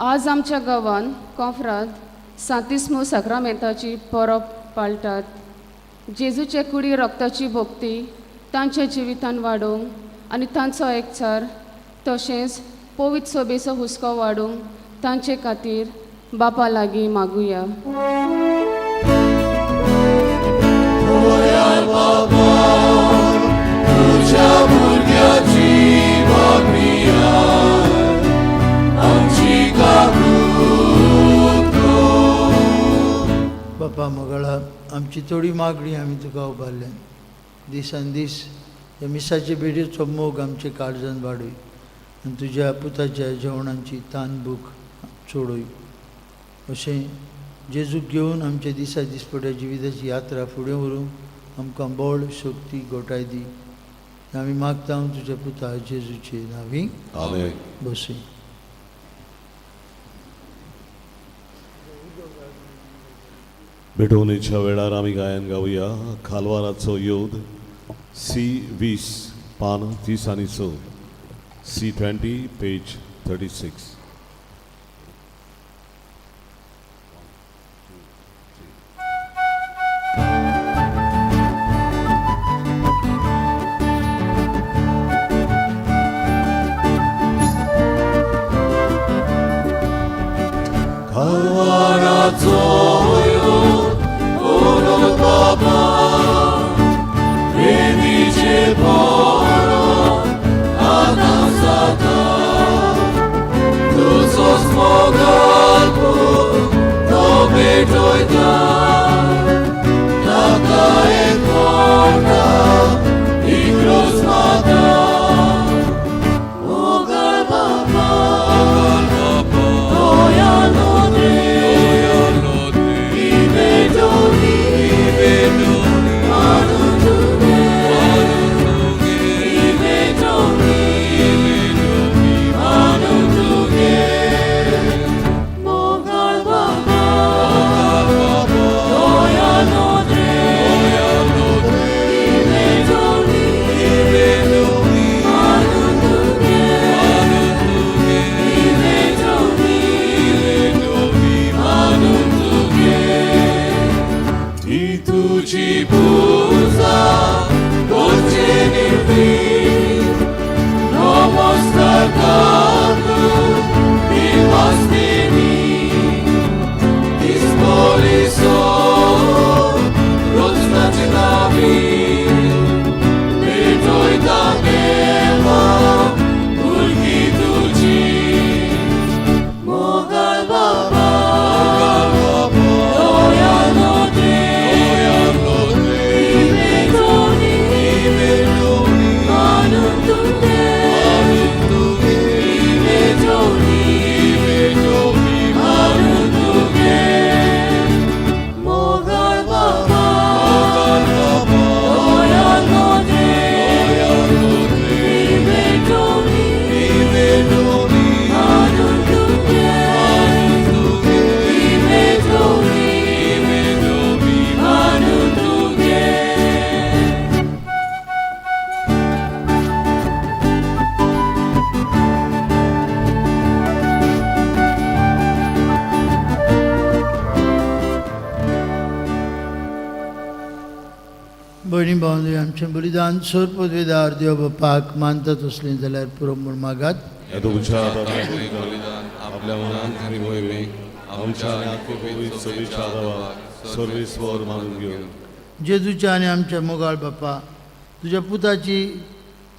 आज आमच्या गांवांत कोंफ्राद सांतिस्मू साक्रामेंताची परब पाळटात. जेजूचे कुडी रक्ताची भक्ती तांच्या जिवितान वाडोवंक आनी तांचो एकचार तशेंच पवित्र सभेचो हुस्को वाडोवंक तांचे खातीर बापा लागीं मागुया. तुझ्या भुरग्याची मागणी आमची काकूत. बापा मोगाळा, आमची थोडी मागणी आमी तुका उबारल्यान. दिसान दीस ह्या मिसाचे भेटेचो मोग आमचे काळजान वाडय आनी तुज्या पुताच्या जेवणांची तान भूक सोडय. अशें जेजूक घेवन आमच्या दिसा दिसपट्या जिविताची यात्रा फुडें व्हरूंक आमकां बळ शक्ती गोठाय दी. आमी मागता तुज्या पुता जेजूचे नांवी. आमेन. बसूं. भेटवणेच्या वेळार आमी गायन गावया खालवाराचो योद, सी 20, पान 36, सी 20, पेज 36. खालवाराचो योद ओरो बाबा वेदीचे पोरो आतां जाता. मोगाल पूत तो भेटयता ताका एकवटा इग्रोज माता मोगाळ बापा दया नदरे ही भेटवणी मानून तुगे ही भेटवणी मानून तुगे मोगाळ बाबा दया नदरे ही भेटवणी मानून तुगे ही भेटवणी मानून तुगे ही तुजी पुजा करचे निर्भीड नमस्कार करतू विवास्तिनी दिसतली सो रोजनाचे नावी भेटयता देवा भुरगीं तुजी मोगाळ बाबा दया नदरे ही भेटवणी मानून तुगे ही भेटवणी मानून तुगे मोगाळ बाबा दया नदरे ही भेटवणी मानून तुगे ही भेटवणी मानून तुगे. भयणी भावंदे, आमचें बलिदान सोर पदवेदार देव बापाक मानता तसलें जाल्यार पुरो म्हूण मागात. ह्या तुमच्या हातांतलें बलिदान आपल्या मनान आनी मोहिमेक आमच्या आनी आख्खे पवित्र सभेच्या आदावाक सर्वेस्वर मानून घेवन जेजूच्या आनी आमच्या मोगाळ बापा, तुज्या पुताची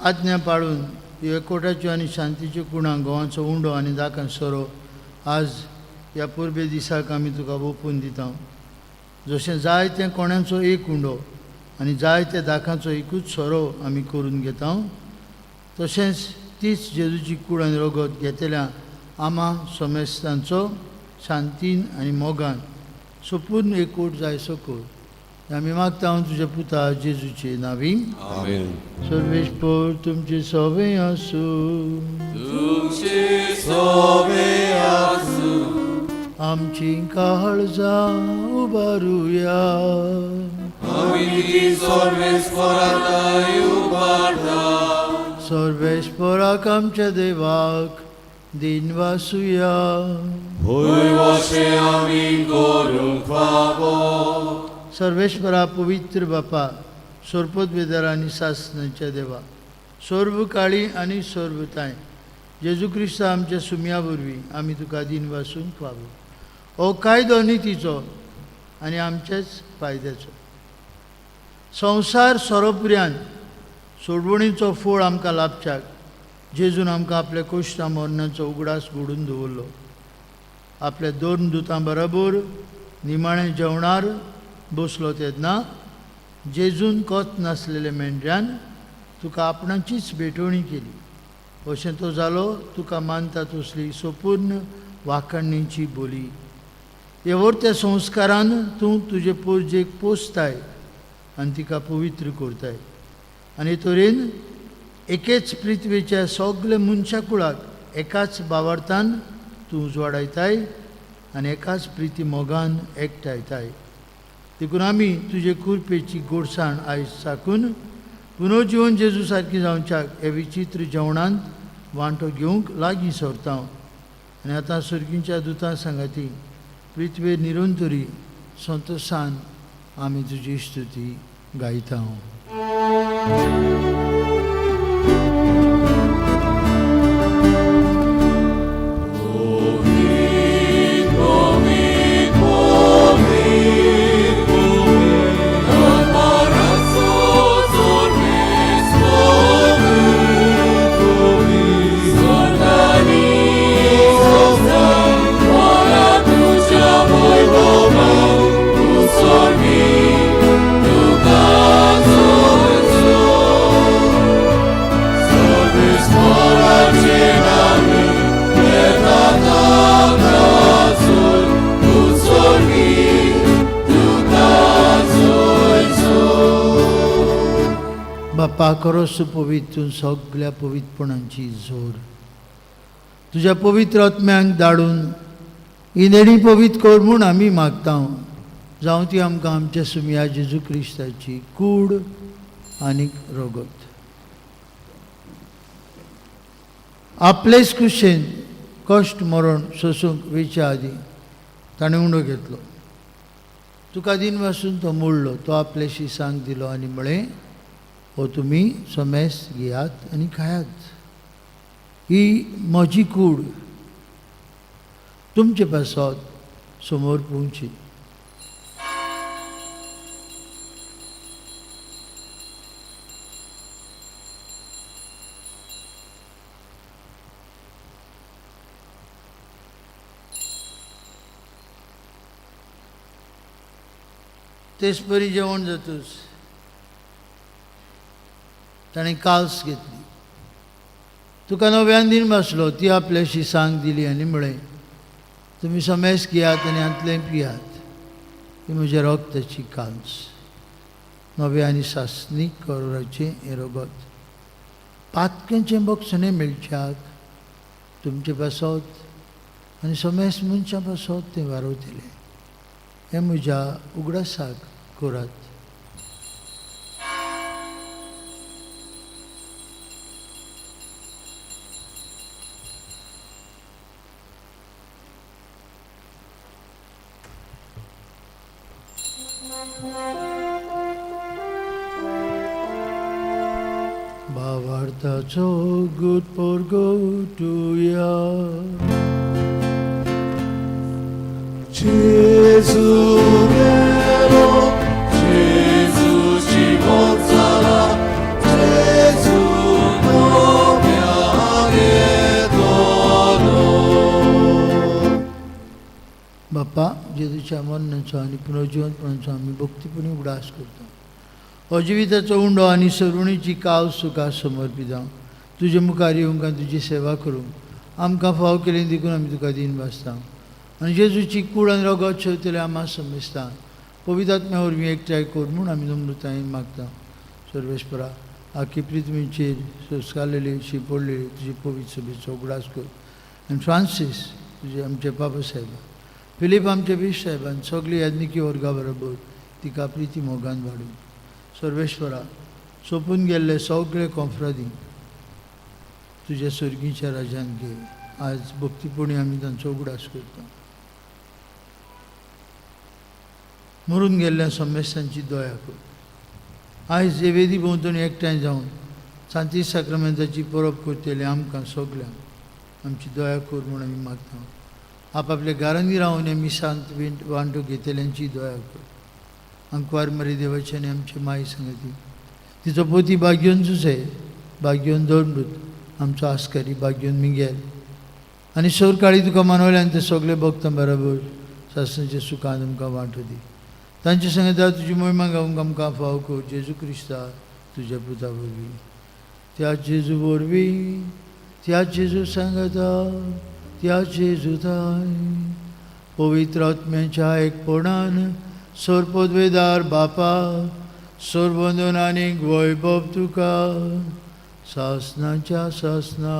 आज्ञा पाळून ह्यो एकवटाच्यो आनी शांतीच्यो कुणां गोवांचो उंडो आनी दाकां सोरो आज ह्या परबे दिसाक आमी तुका ओपून दिता. जशें जाय तें कोणाचो एक उंडो आनी जाय त्या दाकांचो एकूच सोरो आमी करून घेता, तशेंच तीच जेजूची कूड आनी रगत घेतल्या आमा समेस्तांचो शांतीन आनी मोगान सोपूर्ण एकवट जायसो कर. आमी मागता हांव तुज्या पुता जेजूचे नावी. आमेन. सर्वेस्पर तुमचे सवे आसूं. तुमचे सोबे आसूं. आमची काळजां उबारुया. आमी ती सर्वेस्पराताय उबारता. सर्वेस्पराक आमच्या देवाक दिन वासुया. भोय वशे आमी करूंक फावो. सर्वेस्परा पवित्र बापा, सोरपत आनी सासनाच्या देवा, सर्व काळी आनी सर्वताय जेजू क्रिस्त आमच्या सुम्या वरवीं आमी तुका दिन वासूंक फावो. हो कायदो नितीचो आनी आमच्याच फायद्याचो. संवसार सोरोपुऱ्यान सोडवणीचो फोळ आमकां लाभच्याक जेजून आमकां आपल्या कोश्टा मरणाचो उगडास घडून दवरलो. आपल्या दोन दुतां बरोबर निमाणें जेवणार बसलो तेन्ना जेजून कोत नासलेल्या मेंढ्यान तुका आपणाचीच भेटवणी केली. अशें तो जालो तुका मानता तसली सोपूर्ण वाखाणणेची बोली. येवर त्या संस्कारान तूं तुजे पोरजेक पोसताय आनी तिका पवित्र करताय आनी तरेन एकेच पृथ्वेच्या सगल्या मनशा कुळाक एकाच बावार्थान तूं उजवाडायताय आनी एकाच प्रिती मोगान एकठांयताय. देखून आमी तुजे कुरपेची गोडसाण आयज साकून पुनर्जिवन जेजू सारकी जावच्याक हे विचित्र जेवणांत वांटो घेवंक लागीं सरता. आनी आतां सर्गींच्या दुतां सांगाती पृथ्वेर निरंतरी संतोशान आमी तुजी स्तुती गायता. Sor बापा खरोच तूं पवित्र, तूं सगळ्या पवित्रपणांची जोर. तुज्या पवित्र आत्म्यांक धाडून ही नेणी पवित्र कर म्हूण आमी मागता. जावं ती आमकां आमच्या सुमया जेजू क्रिस्ताची कूड आनी रगत. आपलेच कुशेन कश्ट मरण सोसूंक वेच्या आदीं ताणें उंडो घेतलो. तुका दिन वासून तो मोडलो, तो आपले शिसांक दिलो आनी म्हळें, हो तुमी समेस घेयात आनी खायात, ही म्हजी कूड तुमचे पासत समोर पोवची. तेच परी जेवण जातूच ताणें काल्स घेतली. तुका नव्यान दिन बसलो, ती आपल्याशी सांग दिली आनी म्हळें, तुमी समेस घेयात आनी हांतलें पियात, ही म्हज्या रगताची काल्स, नव्या आनी सासणीक करोराचें हें रगत. पातक्यांचें बक्षणें मेळच्याक तुमचे पासत आनी समेस मनशां पासत तें वारवतलें. हें म्हज्या उगडासाक करात. भावार्थाचो गुट परगटुया. जेजू मेलो, जेजू जिवंत जाला, जेजू नव्यान येतलो. बापा, जेजूच्या मरणाचो आनी पुनर्जिवंतपणाचो आमी भक्तीपणी उगडास करता. हो जिविताचो उंडो आनी सरुणीची काव सुखा समर्पिता. तुजे मुखार येवंक आनी तुजी सेवा करूंक आमकां फाव केली देखून आमी तुका दीन भासता. आनी जेजूची कूड आनी रगत शेवतले आमा समजता. पवित्र आत्म्या वरवीं एकठांय कर म्हूण आमी नम्रतायेन मागता. सर्वेस्परा, आखी पृथ्वीचेर संस्कारलेली शिंपडलेली तुजी पवित्र सभेचो उगडास कर. आनी फ्रांसीस तुजे आमचे बाबा साहेब, फिलीप आमचे बीश साहेबान सगळी याज्ञिकी वर्गा बरोबर तिका प्रिती मोगान वाडून. सर्वेश्वरा, सोंपून गेल्ले सगळे कोंफ्रादी तुज्या सर्गीच्या राजान घे. आज भक्तीपणी आमी तांचो उगडास करता. मरून गेल्ल्या समेस्तांची दया कर. आयज हे वेदी भोंवतणी एकठांय जावन सांती साक्रामेंताची परब करतले आमकां सगल्यांक आमची दया कर म्हूण आमी मागता. आपापल्या घरांनी रावन हे मिसांत वांटो घेतल्यांची दया कर. आंकवार मरी देवाची आनी आमची माय सांगती, तिचो पोती बागयोन जुसे, बागयोन दोनमृत, आमचो आस्कारी बागयोन मिगेल आनी सोरकाळी तुका मानवले आनी ते सगळे भक्तां बरोबर सासणाच्या सुखान आमकां वांटो दी. तांचे संगता तुजी मोहिमा गावंक आमकां फाव कर जेजू क्रिस्ता तुज्या पुता वरवीं. त्या जेजू वरवीं, त्या जेजू सांगता, त्या जेजू ताय पवित्र आत्म्याच्या एकपणान सोरपदवेदार बापा सोरबंदून आनी वैभव तुका सासनाच्या सासना.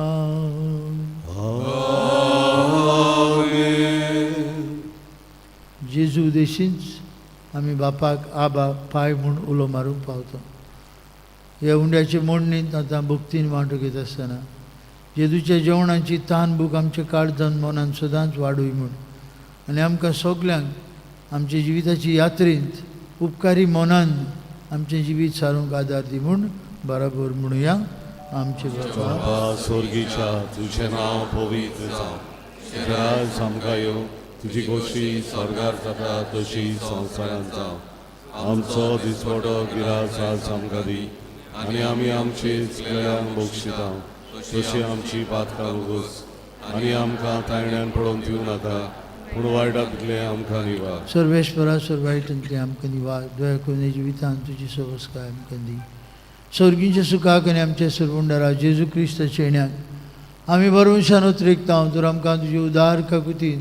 जेजू देशींच आमी बापाक आबा पाय म्हूण उलो मारूंक पावता. ह्या उंड्याचे मोडणींत आतां भक्तीन वांटो घेत आसतना जेजूच्या जेवणाची तान भूक आमच्या काळजान मनान सदांच वाडूय म्हूण आनी आमकां सगल्यांक आमच्या जिविताची यात्रेंत उपकारी मनान आमचें जिवीत सारूंक आदार दी म्हूण बराबर म्हणुया. आमचे बापा बापा स्वर्गीच्या, तुझें नांव पवित्र जावं, तुजें राज आमकां येवं, तुजी गोश्टी स्वर्गार जाता तशी संवसारांत जावं. आमचो दिसवडो गिरास आज आमकां दी आनी आमी आमचे चुकलेल्यांक बक्षिता तशी आमची पातकां उगोस आनी आमकां तायण्यान पडोवन दिवं नाका, पूण वायटांतलें आमकां निवार. सर्वेश्वरा, सर्वायटांतलें आमकां निवार. दया करून जिवितांत तुजी सवस्काय आमकां दी. स्वर्गींच्या सुखाक आनी आमच्या सरवंडारा जेजू क्रिस्ताच्या येण्याक आमी बरोवशान उतरेकता. तर आमकां तुजी उदार काकुतीन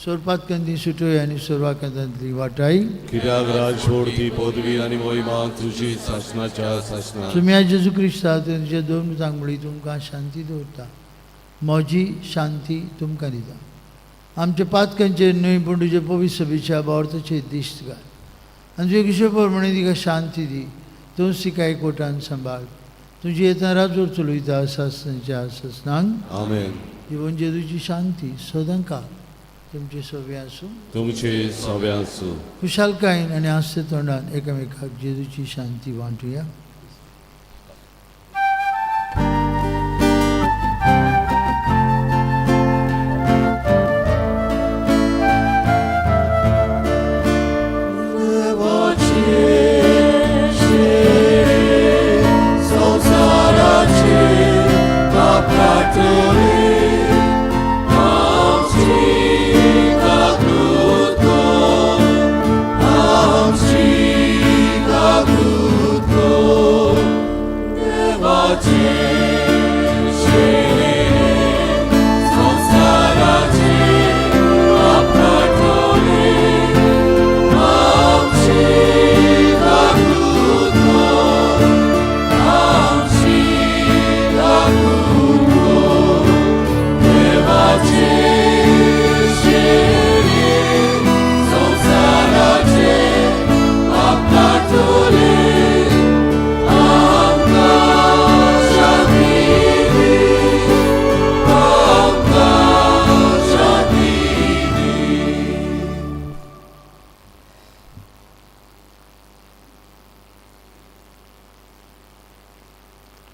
सोरपातकंदी सुटोय आनी सोरवाकांतांतली वाटाय. कित्याक राजवड ती पदवी आनी मोहिमा तुजी सासणाच्या सासणा. तुमी जेजू क्रिस्ता तुमच्या दोन तांगुळी तुमकां शांती दवरता, म्हजी शांती तुमकां दिता. आमच्या पातकांचेर न्हय पूण तुजे पवित्र सभेच्या बावर्थाचेर दिश्ट घाल आनी तुजे किशोर प्रमाणे तिका शांती दी. तूं तिका एकवटान सांबाळ. तुजी येतना राजवट चलयता सासणाच्या सासणांक. आमेन. जिवन जेजूची शांती सदांकाळ तुमचे सवे आसूं. तुमचे सवे आसूं. खुशालकायेन आनी हांसते तोंडान एकामेकाक जेजूची शांती वांटुया.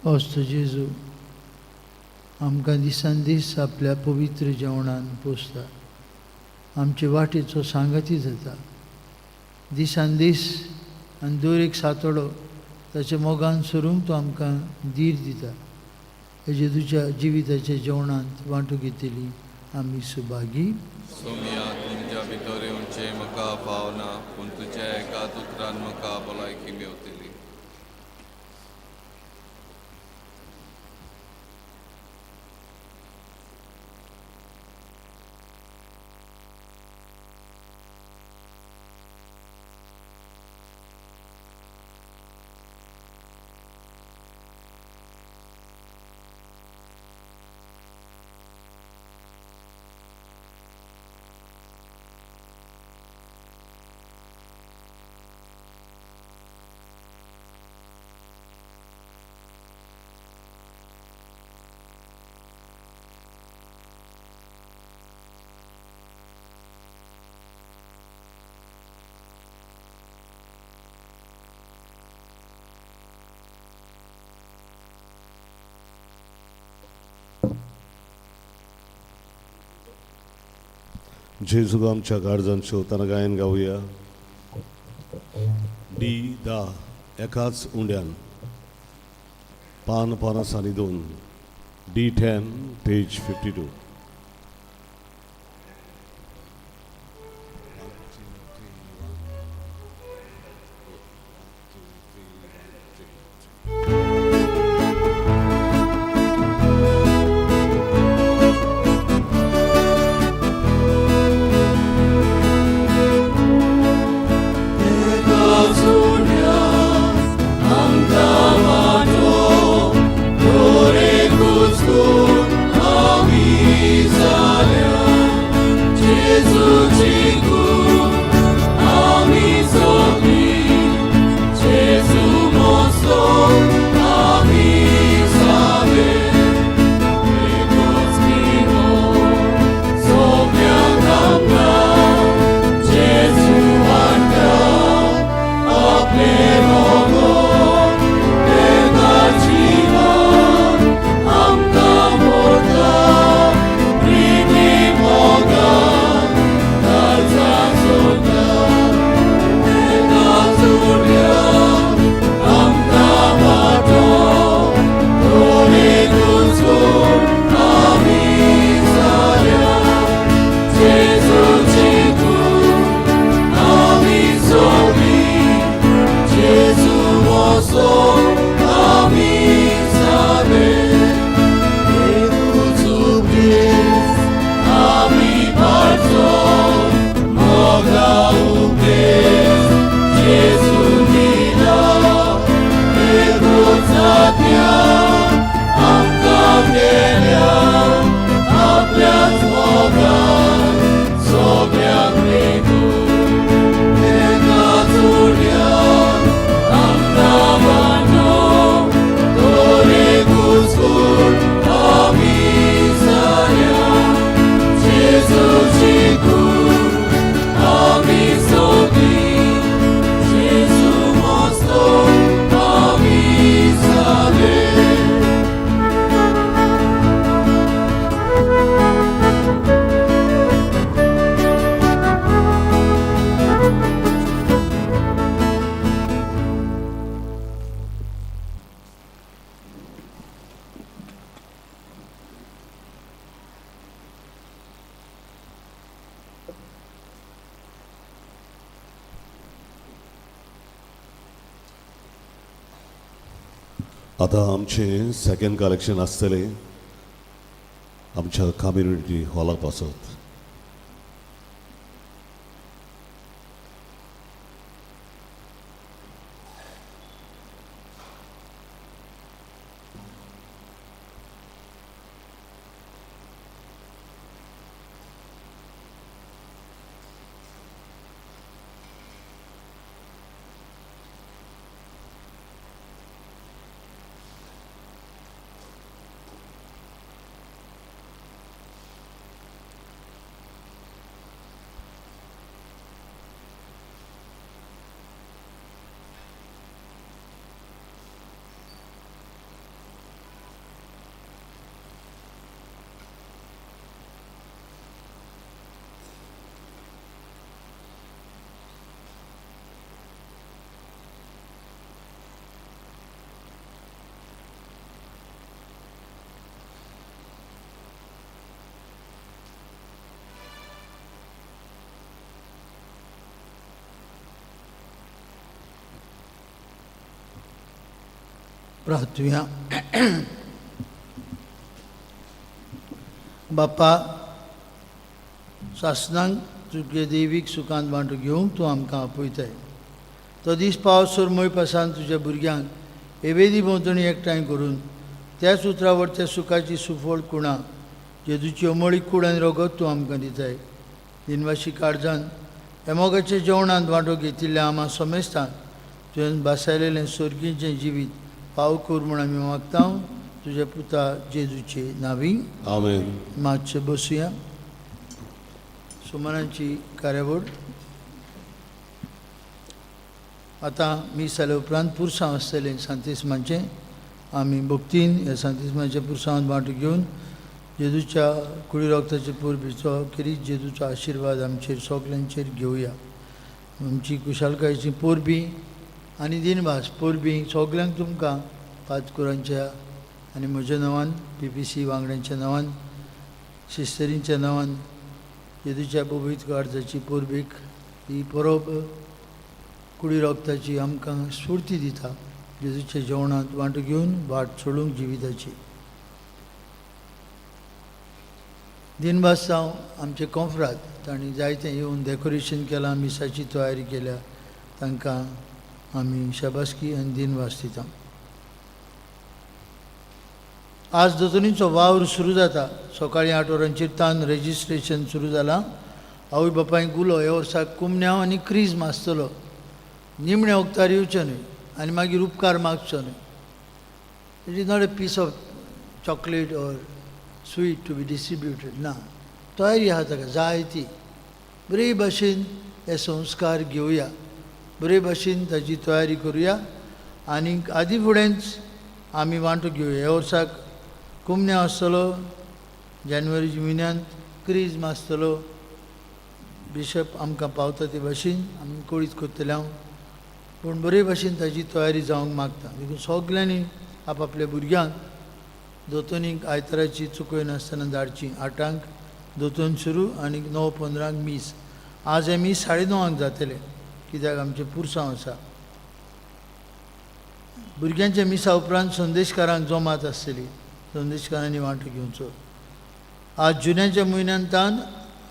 ओस्तो जेजू आमकां दिसान दीस आपल्या पवित्र जेवणान पोसता, आमचे वाटेचो सांगाती जाता. दिसान दीस आनी दर एक सातोडो ताच्या मोगान सरूंक तो आमकां धीर दिता. हे जेजूच्या जिविताच्या जेवणांत वांटो घेतली आमी सुभागी. सोमिया, तुमच्या भितर येवचें म्हाका फावना, पूण तुज्या एका उतरान म्हाका भलायकी मेवतली. जेजू आमच्या काळजान शिवताना गायन गावया. डी दा एकाच उंड्यान पान 50 आनी 2, डी 10 पेज 52. Ami parto. आतां आमचें सेकंड कलेक्शन आसतलें आमच्या कम्युनिटी हॉला पासत. प्रार्थुया. बापा, सासनांक तुगे देवीक सुखांत वांटो घेवंक तूं आमकां आपयताय. तो दीस पावस मोय पासान तुज्या भुरग्यांक एवेदी भोंवतणी एकठांय करून त्याच उतरावर त्या सुखाची सुफळ कुणा जेजूची अमळी कूड आनी रगत तूं आमकां दिताय. दिनवाशी काळजान एमोगाच्या जेवणांत वांटो घेतिल्ल्या आमा समेस्तांक तुवें भासायलेलें सोर्गीचें जिवीत पाव कर म्हूण आमी मागता तुज्या पुता जेजूचे नांवी. आमेन. मातशें बसुया. सुमनाची कार्यावळ आतां मीस जाल्या उपरांत पुरसांव आसतलें सांतिस्माचें. आमी भक्तीन ह्या सांतिस्माच्या पुरसांवांत वांटो घेवन जेजूच्या कुडी रक्ताचे पुरबीचो खेरीत जेजूचो आशिर्वाद आमचेर सगल्यांचेर घेवया. आमची कुशालकायेची परबीं आनी दिनवास परबीं सगल्यांक तुमकां पातकुरांच्या आनी म्हज्या नांवान, पी पी सी वांगड्यांच्या नांवान, सिस्टरींच्या नांवान जेजूच्या पवित्र काळजाची परबीक ही परब कुडी रक्ताची आमकां स्फूर्ती दिता जेजूच्या जेवणांत वांटो घेवन वाट सोडूंक जिविताची. दिनवास जावं आमचे कोंफ्राद, तांणी जायतें येवन डेकोरेशन केलां, मिसाची तयारी केल्या, तांकां आमी शाबासकी आनी दिनवास दिता. आज दोतोनीचो वावर सुरू जाता. सकाळीं 8 वरांचेर तान रेजिस्ट्रेशन सुरू जालां. आवय बापायक उलो ह्या वर्साक कुमन्यांव आनी क्रीज आसतलो. निमण्या वखदार येवचें न्हय आनी मागीर उपकार मागचो न्हय. It is not a piece of chocolate or sweet to be distributed. ना, तयारी आहा ताका जाय ती. बरे भाशेन हे संस्कार घेवया, बरे भाशेन ताजी तयारी करुया आनी आदी फुडेंच आमी वांटो घेवया. ह्या वर्साक कुमन्या आसतलो, जानेवारीच्या म्हयन्यांत क्रीज आसतलो. बिशप आमकां पावता ते भाशेन आमी कळीत करतले हांव, पूण बरे भाशेन ताजी तयारी जावंक मागता. देखून सगल्यांनी आपआपल्या भुरग्यांक दोतोनीक आयताराची चुकयनासतना धाडची. 8 दोतोन सुरू आनी 9:15 मीस. आज हें मीस 9:30 जातलें कित्याक आमचें पुरसांव आसा. भुरग्यांच्या मिसा उपरांत संदेशकारांक जमात आसतली, संदेशकारांनी वांटो घेवचो. आज जुन्याच्या म्हयन्यांत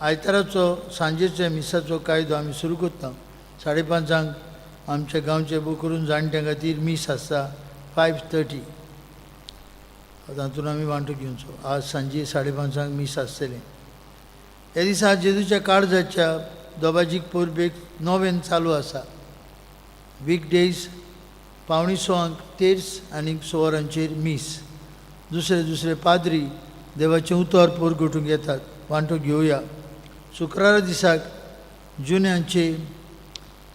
आयताराचो सांजेच्या मिसाचो कायदो आमी सुरू करता. 5:30 आमच्या गांवचे बो करून जाणट्यां खातीर मीस आसता 5:30. तातूंत आमी वांटो घेवचो. आज सांजे 5:30 मीस आसतलें. ह्या दिसा जेजूच्या काळजाच्या दोबाजीक परबेक नोवेन चालू आसा. वीक डेज 5:45 तेर्स आनी 6 वरांचेर मीस. दुसरे दुसरे पाद्री देवाचें उतर परगटूंक येतात, वांटो घेवया. शुक्रारा दिसाक जुन्याचे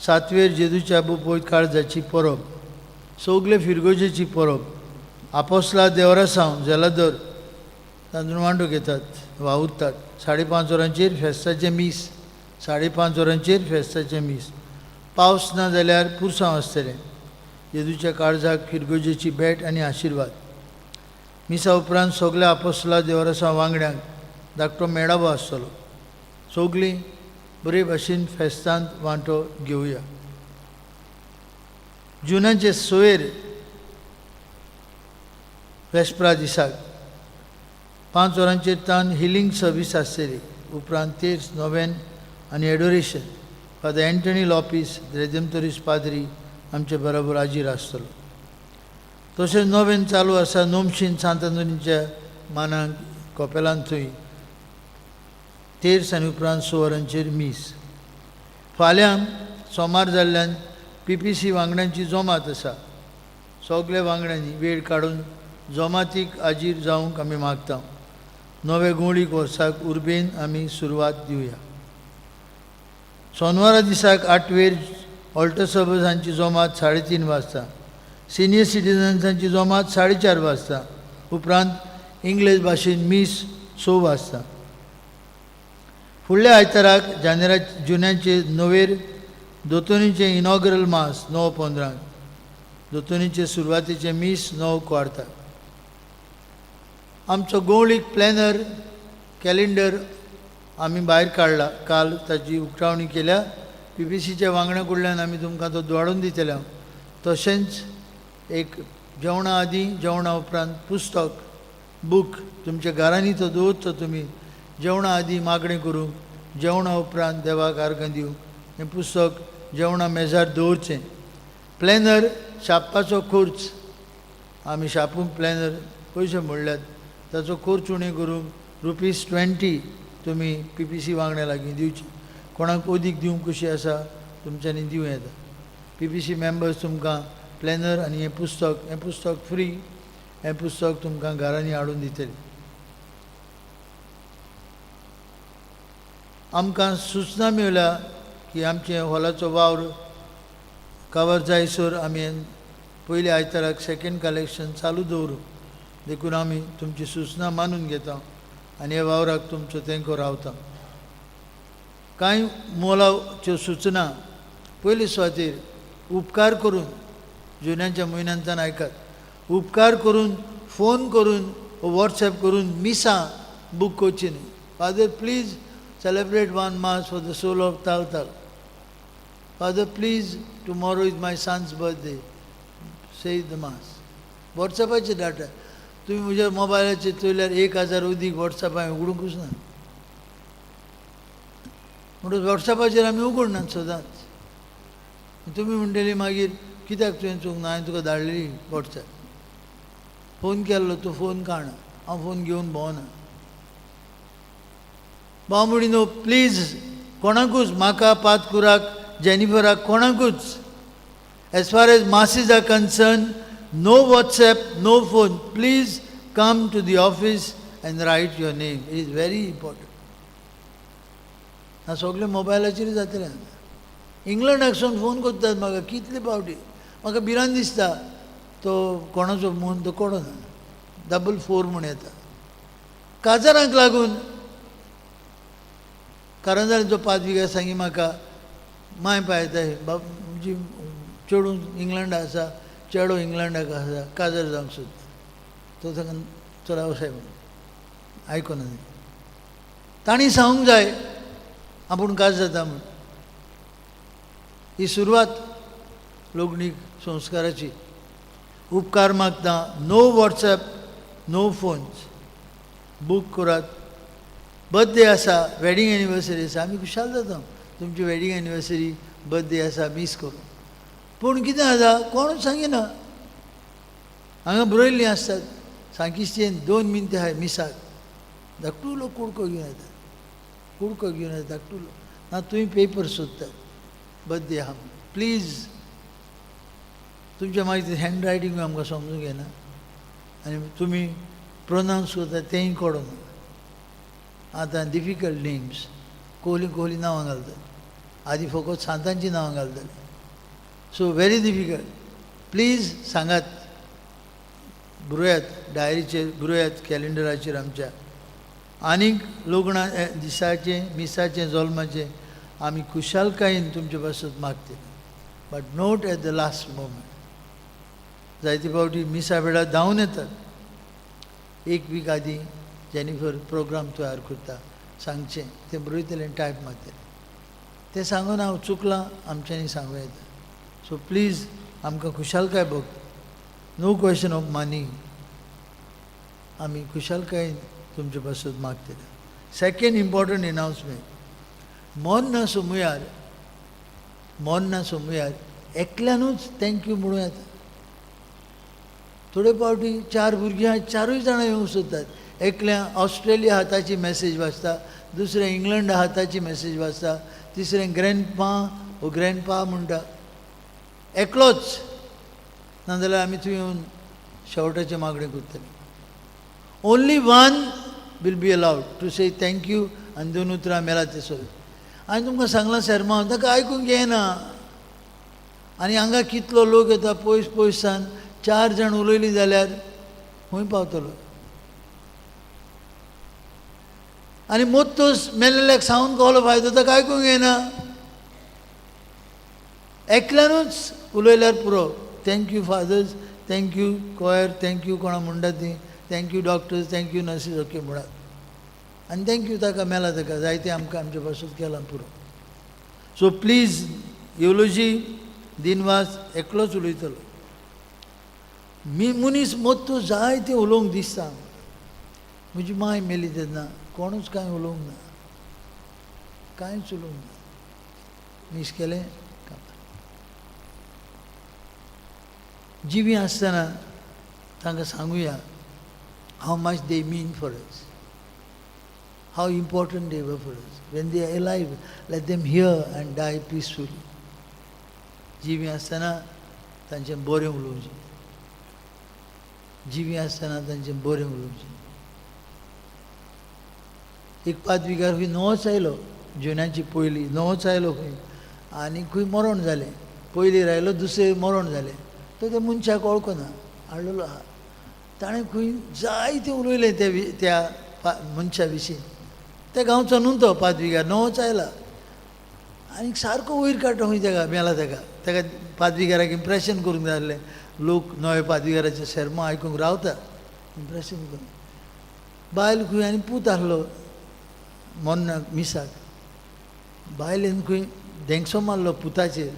7वेर जेजूच्या बोपय काळजाची परब, सगळे फिरगोजेची परब, आपोसला देवरासांव जेलादर तातूंत वांटो घेतात, वावुरतात. 5:30 वरांचेर फेस्ताचें मीस, 5:30 वरांचेर फेस्ताचें मीस. पावस ना जाल्यार पुरसांव आसतलें. जेजूच्या काळजाक फिरगोजेची भेट आनी आशिर्वाद. मिसा उपरांत सगल्या आपोसला देवरासांव वांगड्यांक धाकटो मेळावो आसतलो. सगळीं बरे भाशेन फेस्तांत वांटो घेवया. जुनाचे 6वेर वेस्प्रा दिसाक 5 वरांचेर तान हिलींग सर्वीस आसतली. उपरांत तेर्स, नोवेन आनी एडोरेशन. फादर एंटनी लॉपीस, रेदेमतोरीस पाद्री आमचे बरोबर हाजीर आसतलो. तशेंच नोवेन चालू आसा नोमशीन सांत अंतोनीच्या मानाक कोपेलान, थंय तेर्स आनी उपरांत 6 वरांचेर मीस. फाल्यां सोमार जाल्ल्यान पीपीसी वांगड्यांची जमात आसा. सगल्या वांगड्यांनी वेळ काडून जमातीक हाजीर जावंक आमी मागता. नवे गोंवळीक वर्साक उर्बेन आमी सुरवात दिवया. सोनवारा दिसाक 8वेर ऑल्टर सर्वसांची जमात 3:30 वाजता, सिनियर सिटीजन्सांची जमात 4:30 वाजता, उपरांत इंग्लीश भाशेन मीस 6 वाजता. फुडल्या आयताराक जानेरा जुन्याचे 9वेर दोतोनीचें इनॉग्रल मास 9:15, दोतोनीचे सुरवातेचें मीस 9:15. आमचो गोंवळीक प्लॅनर कॅलेंडर आमी भायर काडला, काल ताची उक्तावणी केल्या. पीपीसीच्या वांगड्या कडल्यान आमी तुमकां तो द्वाडून दितले. तशेंच एक जेवणा आदीं जेवणा उपरांत पुस्तक बूक तुमच्या घरांनी तो दवरचो. तुमी जेवणा आदीं मागणें करूंक, जेवणा उपरांत देवाक आर्गां दिवंक हें पुस्तक जेवणा मेजार दवरचें. प्लॅनर छापपाचो खर्च, आमी छापूंक प्लॅनर पयशे म्हणल्यात, ताचो खर्च उणें करूंक ₹20 तुमी पीपीसी वांगड्या लागीं दिवची. कोणाक अदीक दिवंक कशी आसा तुमच्यांनी दिवं येता. पीपीसी मेंबर्स तुमकां प्लॅनर आनी हें पुस्तक, हें पुस्तक फ्री, हें पुस्तक तुमकां घरांनी हाडून दितलें. आमकां सुचना मेळ्ळ्या की आमचें हॉलाचो वावर कवर जायसर आमी पयल्या आयताराक सेकेंड कलेक्शन चालू दवरूं. देखून आमी तुमची सुचना मानून घेता आनी ह्या वावराक तुमचो तेंको रावता. कांय मोलाच्यो सुचना. पयले सुवातेर उपकार करून जुन्यांच्या म्हयन्यांच्यान आयकात, उपकार करून फोन करून वॉट्सएप करून मिसां बूक करची न्ही. Father, please celebrate one mass for the soul of Tal Tal. Father, please, tomorrow is my son's birthday, say the mass. वॉट्सएपाचेर डाटा तुमी म्हज्या मोबायलाचेर चोयल्यार 1000 अदीक वॉट्सएप हांवें उगडूंकूच ना. म्हणटकच वॉट्सएपाचेर आमी उगडनात सदांच. तुमी म्हणटली मागीर कित्याक तुवें चोवंक ना, हांवें तुका धाडलेली वॉट्सएप. फोन केल्लो, तूं फोन काडना, हांव फोन घेवन भोंवना. भाव म्हणिनो, प्लीज कोणाकूच, म्हाका, पातकुराक, जेनिफराक, कोणाकूच, as far as masses are concerned, no WhatsApp, no phone. Please come to the office and write your name. It is very important. ना सगळे मोबायलाचेर जातले. इंग्लंडाक सावन फोन करतात म्हाका कितले फावटी, म्हाका भिरांत दिसता तो कोणाचो म्हूण तो कोणो 44 म्हूण येता. काजारांक लागून कारांजारांचो पादविगार सांगी म्हाका, माय पायता बाब, म्हजी चेडूं इंग्लंडा आसा, चेडो इंग्लंडाक आसा, काजार जावंक सोदता. तो ताका चड सायब आयकोना. तांणी सांगूंक जाय आपूण काज जाता म्हूण. ही सुरवात लग्नीक संस्काराची. उपकार मागता, no WhatsApp, no phones. Book करात. बर्थडे आसा, वेडींग एनिवर्सरी आसा, आमी खुशाल जाता तुमची वेडींग एनिवर्सरी, बर्थडे आसा, मीस करूं. पूण कितें जाता, कोणूच सांगिना. हांगा बरयल्लीं आसतात, सांकिस्तेन 2 मिनटां आहाय मिसाक, धाकटुलो कुडको घेवन येता, कुडको घेवन येता धाकटुलो. ना तुवें पेपर सोदतात बर्थडे आहा. प्लीज, तुमच्या मागीर हँड रायटींग आमकां समजूंक येना आनी तुमी प्रोनावन्स करता तेंय कळना. आतां डिफिकल्ट नेम्स, कोहली कोहली नांवां घालतात, आदी फकत सांतांचीं नांवां घालताले. So very difficult. प्लीज सांगात, बरोयात डायरीचेर, बरोयात कॅलेंडराचेर आमच्या. आनीक लग्ना दिसाचें, मिसाचें, जल्माचें आमी खुशालकायेन तुमचे पासत मागतले, but not at the last moment. जायते फावटी मिसा वेळार धांवन येतात. एक वीक आदीं जेनिफर प्रोग्राम तयार करता, सांगचें तें बरयतलें, टायप मारतलें. तें सांगून हांव चुकलां आमच्यांनी सांगूं येता. सो प्लीज आमकां खुशालकाय भोगता. No question of money. आमी खुशालकायेन तुमचे पासत मागतले. सेकेंड इम्पॉर्टंट एनावन्समेंट, मोन्ना सोमुयार, मोन्ना सोमुयार एकल्यानूच thank you म्हणूं येता. थोडे फावटी चार भुरगीं आहा, चारूय जाणां येवंक सोदतात. एकल्या ऑस्ट्रेलिया हाताची मॅसेज वाचता, दुसरें इंग्लंड हाताची मॅसेज वाचता, तिसरें ग्रँडपा ओ ग्रँडपा म्हणटा. एकलोच नाजाल्यार आमी थंय येवन शेवटाचें मागणें करतलीं. Only one will be allowed to say thank you आनी दोन उतरां मेला ते सोड. हांवें तुमकां सांगलां सेर्मांव ताका आयकूंक येना आनी हांगा कितलो लोक येता पयस पयसान, चार जाण उलयलीं जाल्यार खंय पावतलो. आनी मोत्तोस मेल्ल्याक सांगून कसलो फायदो, ताका आयकूंक येना. एकल्यानूच उलयल्यार पुरो. Thank you fathers, thank you choir, thank you कोणा म्हणटा ती, thank you doctors, thank you nurses, okay म्हणात. आनी thank you ताका मेला ताका जायतें आमकां आमचे पासून केलां पुरो. सो प्लीज येवलोजी दिनवास एकलोच उलयतलो. मी मनीस मोत्तो जायतें उलोवंक दिसता. म्हजी माय मेली तेन्ना कोणूच कांय उलोवंक ना, कांयच उलोवंक ना. मीस केलें. जिवी आसतना तांकां सांगुया how much they mean for us, how important they were for us. When they are alive, let them hear and die peacefully. जिवी आसतना तांचें बरें उलोवचें, जिवी आसतना तांचें बरें उलोवचें. एक पादविगार खंय नवोच आयलो, जुनाची पयली नवोच आयलो खंय आनी खंय मरण जालें. पयलीं रायलो, दुसरें मरण जालें. तो त्या मनशाक वळखना हाडलेलो आहा. ताणें खंय जायतें उलयलें त्या त्या मनशा विशीं. त्या गांवचो न्हू तो पादविगार, नवोच आयला आनी सारको वयर काडटा खंय ताका मेला ताका. ताका पादविगाराक इम्प्रेशन करूंक जाय आसलें. लोक नवे पादविगाराचें सेर्मांव आयकूंक रावता, इम्प्रेशन करूंक. बायल खंय आनी पूत आसलो मोन्नाक मिसाक. बायलेन खंय धेंगसो मारलो पुताचेर,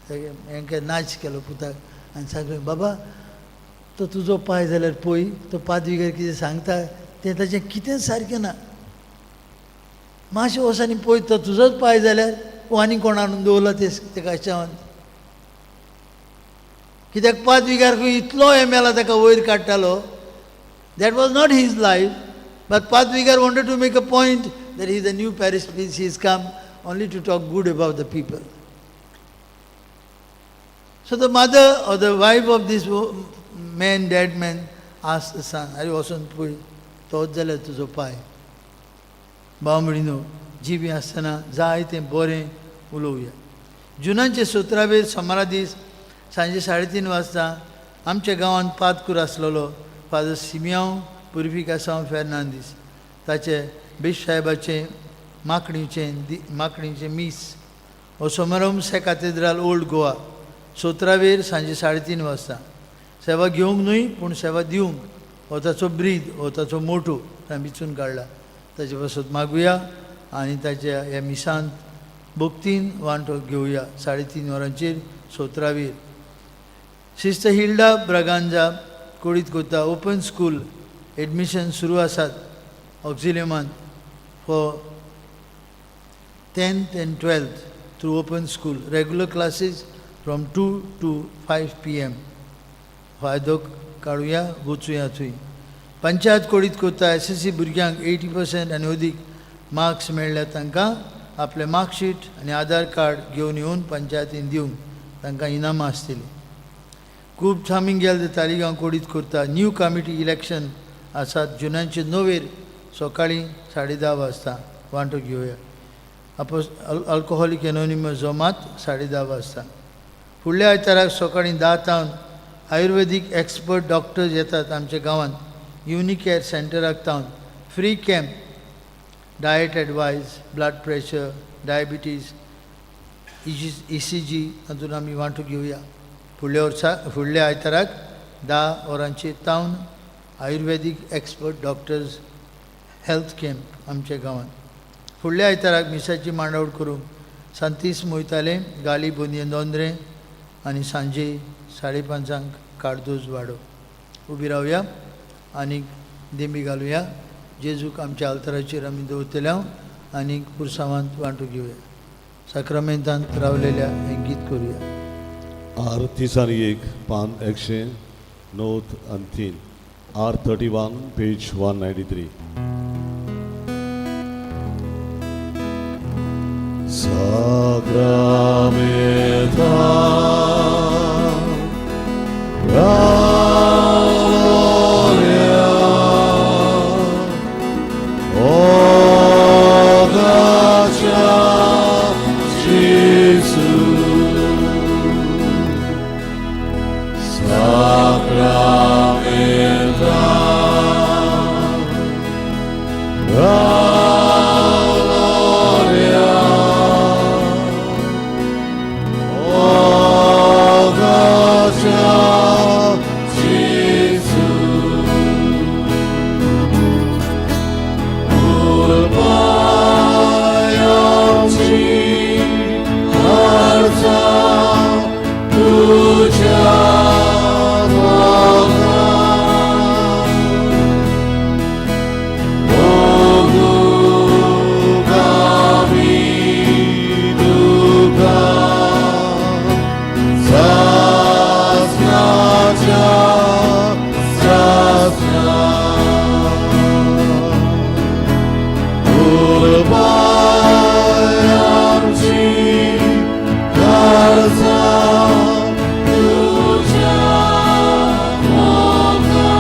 हेंका नाच केलो पुताक आनी सांगलें, बाबा तो तुजो पांय जाल्यार पळय, तो पादविगार कितें सांगता तें ताचें कितेंच सारकें ना. मातशें वच आनी पळय, तो तुजोच पांय जाल्यार वो आनी कोण हाडून दवरला ते तेका अशें. कित्याक पादविगार खंय इतलो हें मेला ताका वयर काडटालो. That was not his life, but पादविगार wanted to make a point that he is a new parish priest, he is come only to talk good about the people. So the mother or the wife of this man, dead man, asked the son, आरे वचोन पळय, तोच जाल्यार तुजो पाय. भाव भयणीनो, जिवी आसतना जाय तें बरें उलोवया. जुनाचे 17वेर सोमारा दीस सांजे 3:30 वाजता आमच्या गांवांत पादकूर आसलेलो फादर सिमियांव पुरिफिकासांव फेर्नांदीस, ताचे बेश साहेबाचें मागणीचें मीस हो समारंभ से कातेद्राल ओल्ड गोवा 17वेर सांजे 3:30 वाजता. सेवा घेवंक न्हय पूण सेवा दिवंक हो ताचो ब्रीद, हो ताचो मोटो ताणें विचून काडला. ताचे पासत मागुया आनी ताच्या ह्या मिसांत भक्तीन वांटो घेवया. 3:30 वरांचेर 17वेर. सिस्टर हिल्डा ब्रागांजा कोडीत कोता ओपन स्कूल एडमिशन सुरू आसात ऑक्झिलियमान for 10th and 12th through open school. Regular classes from 2 to 5 p.m. फायदो काडुया, वचुया थंय. पंचायत कोडीत कोता एसएससी भुरग्यांक 80% आनी अदीक मार्क्स मेळ्ळ्यार तांकां आपलें मार्कशीट आनी आधार कार्ड घेवन येवन पंचायतीन दिवंक तांकां इनामां आसतलीं. खूब सामिंगेल दे तालिगांव कोडीत करता न्यू कमिटी इलेक्शन आसात जुनाचे 9वेर सकाळीं 10:30 वाजता. वांटो घेवया. अपोज अल्कोहोलीक एनोनिमस जमात 10:30 वाजता. फुडल्या आयताराक सकाळीं 10 तावन आयुर्वेदीक एक्सपर्ट डॉक्टर्स येतात आमच्या गांवांत युनिकेअर सेंटराक तावन. Free camp, diet advice, blood pressure, diabetes, ECG, तातूंत आमी वांटो घेवया. फुडल्या वर्सा फुडल्या आयताराक 10 वरांचेर तावन आयुर्वेदीक एक्सपर्ट डॉक्टर्स हेल्थ कॅम्प आमच्या गांवांत. फुडल्या आयताराक मिसाची मांडावळ करूंक सांतीस मोयताले गाली बोंदये दोंद्रे आनी सांजे 5:30 कार्दोज वाडो. उबी रावया. आनीक दिंबी घालुया. जेजूक आमच्या आल्तराचेर आमी दवरतले आनीक पुरसांवांत वांटू घेवया. साक्रामेंतांत रावलेल्या हें गीत करुया. आर 31, पान 193, R 31, page 193. Sacramenta gloria, o gracia Gesù. Sacramenta gloria, o gracia Gesù. Urbayamci arza tuja roga. Ogugami duga sasnaja sasna. Urbayamci arza tuja roga.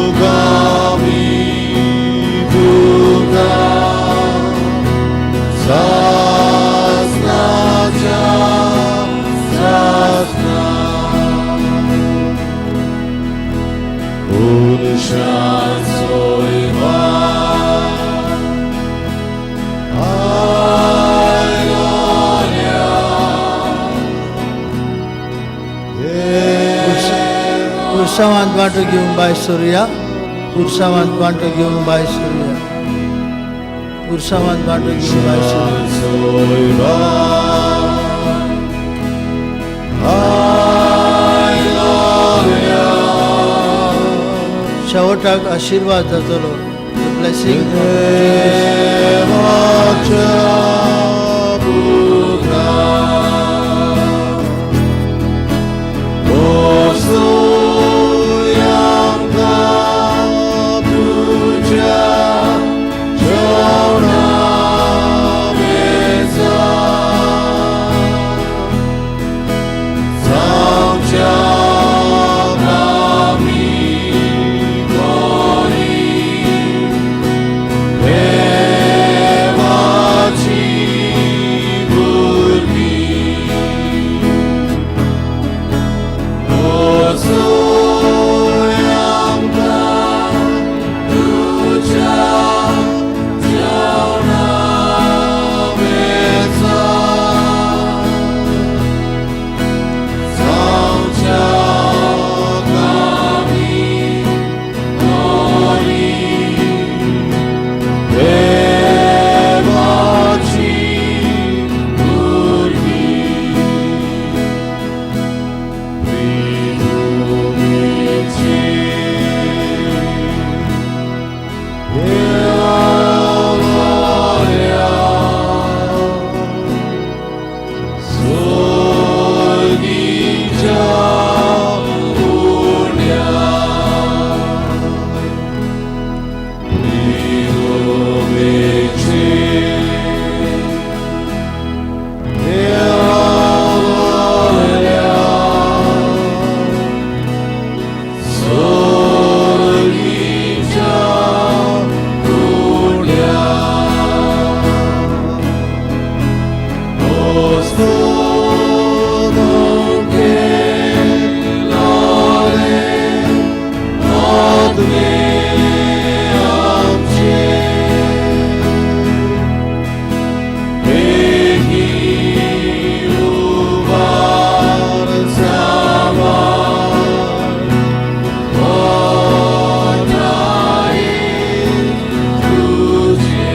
Ogugami duga sasnaja sasna. Unshan soiva Aleluya. पुरसांवांत वांटो घेवन भायर सरुया. पुरसांवांत वांटो घेवन भायर सरुया. पुरसांवांत वांटो घेवन भायर सरुया. Soiva Aleluya. शेवटाक आशिर्वाद जातलो. The blessing. देवाच्या पुत्रा, वसुया आमकां तुज्या जेवणा मेजार. जावच्याक आमी बरी देवाची भुरगीं. वसुया आमकां तुज्या जेवणा मेजार. जावच्याक आमी बरी देवाची भुरगीं. प्रितुमीची gloria, स्वर्गीच्या पुण्या, प्रितुमीची gloria, स्वर्गीच्या पुण्या. वस्तुतों केलोले आत्मे आमचे, एकी उबार सामार ओठाई तुझे.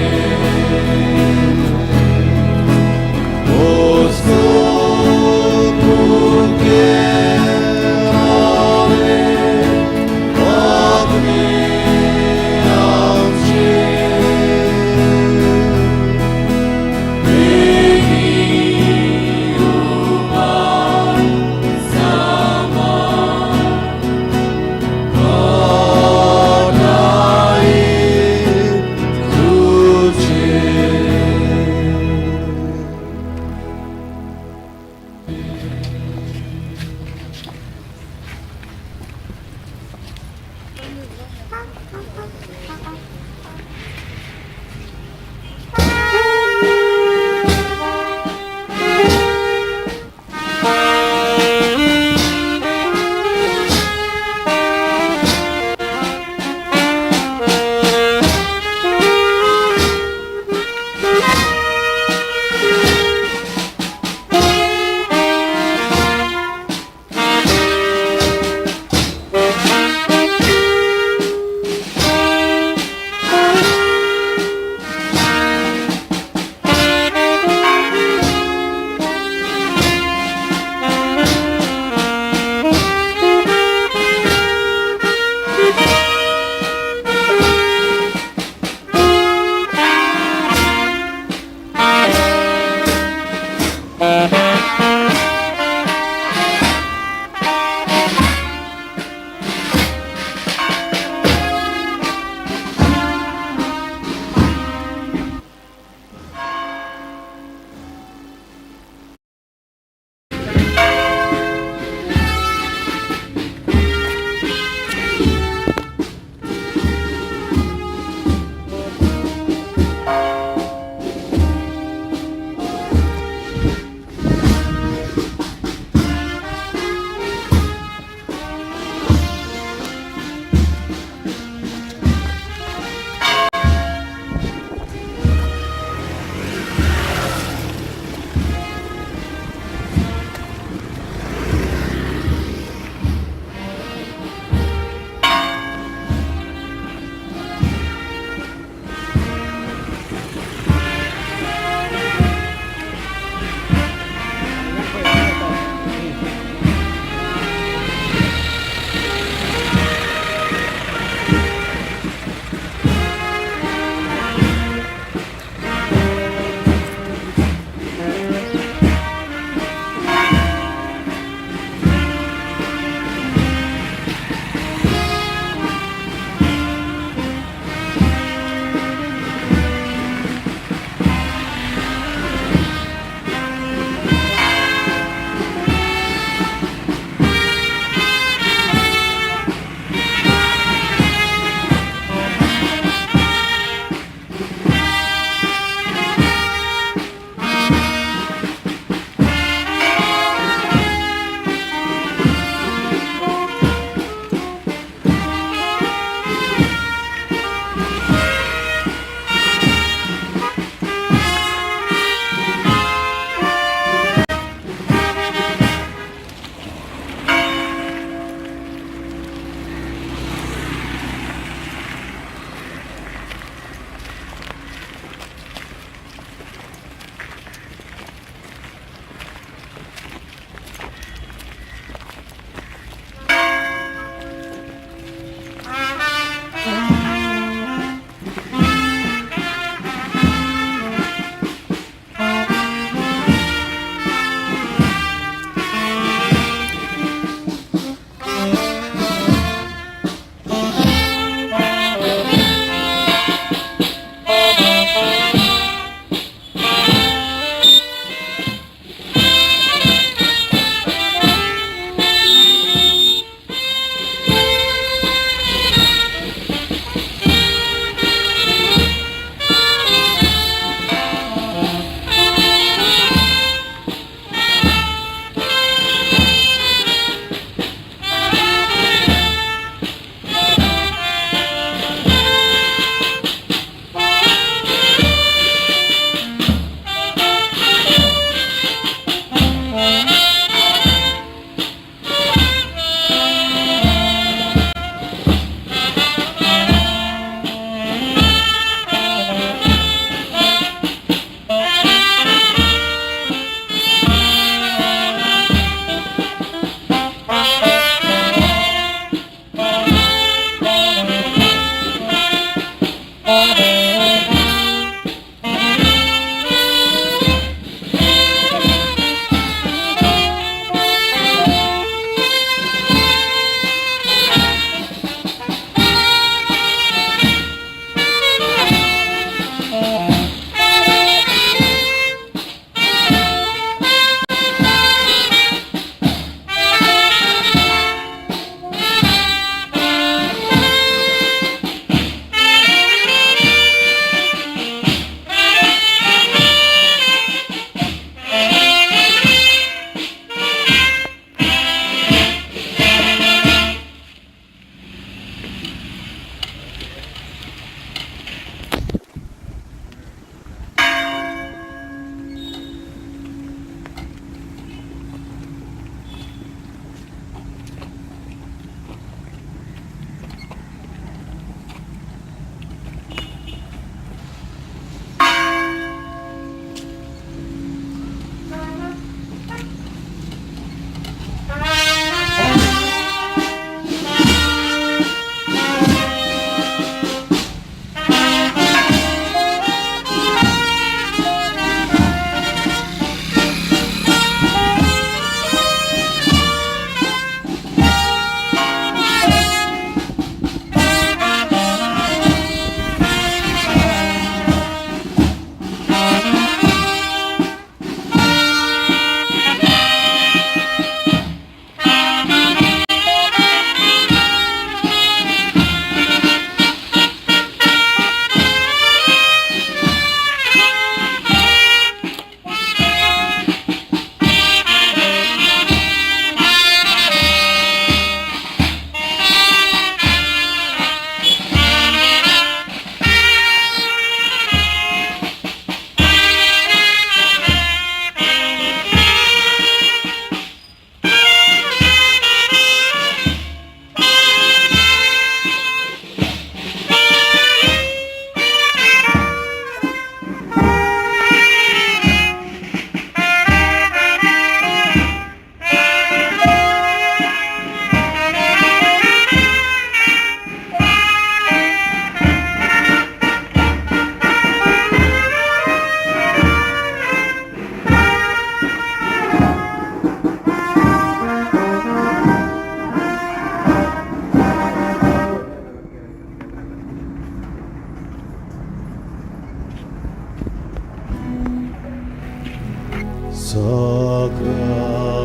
Sacramenta.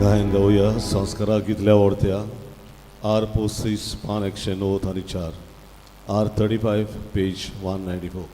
गायन गावया संस्काराक कितल्या आवडत्या आर पोसीस पान एकशे णव आनी चार R 35 page 194.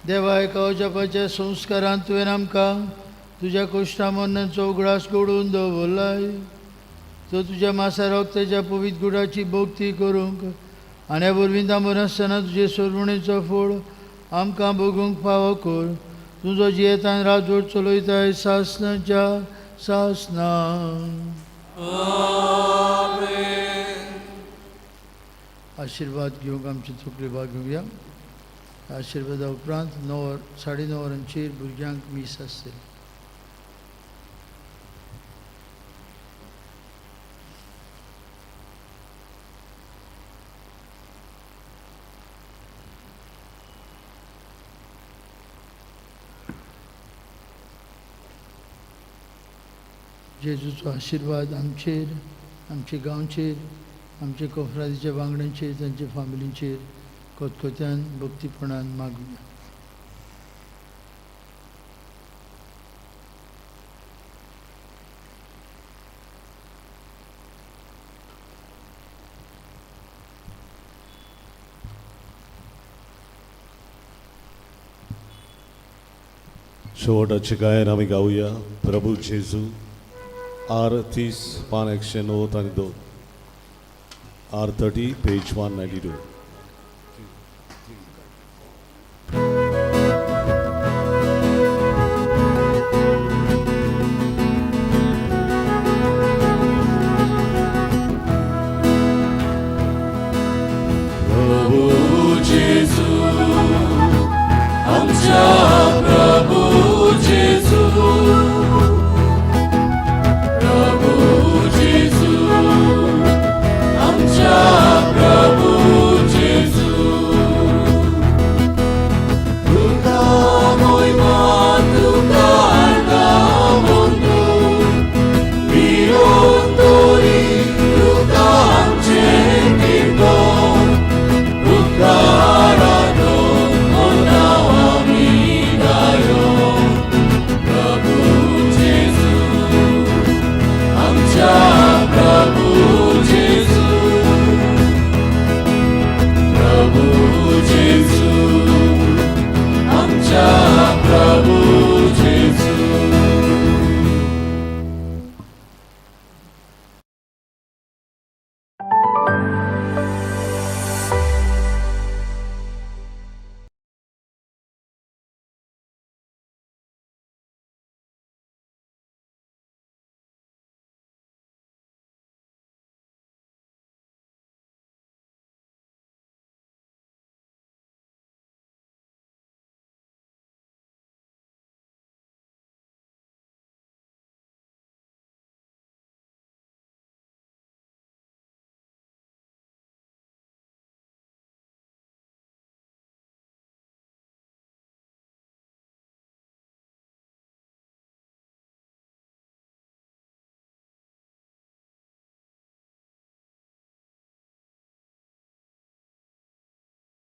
देवा एका संस्कारांत तुवें आमकां तुज्या कोश्टा मरणाचो उगडास घडोवन दवरलाय. तो तुज्या मासा रक्ताच्या पवित्र गुडाची भक्ती करूंक आनी वरवीं तांबून आसतना तुजे सरवणेचो फोड आमकां भोगूंक फावो कर. तुजो जियेतान राजवट चलयताय सासनाच्या सासना. आशिर्वाद घेवंक आमची तकली भाग घेवया. आशिर्वादा उपरांत 9 साडे 9 वरांचेर भुरग्यांक मीस आसतली. जेजूचो आशिर्वाद आमचेर, आमचे गांवचेर, आमचे कोफरादीच्या वांगड्यांचेर, तांच्या फामिलींचेर खतखत्यान भक्तीपणान मागुया. शेवटाचे गायन आमी गावया प्रभू जेजू आर 30 पान 109 आनी 2 आर 30 पेज 192. प्रभू आमच्या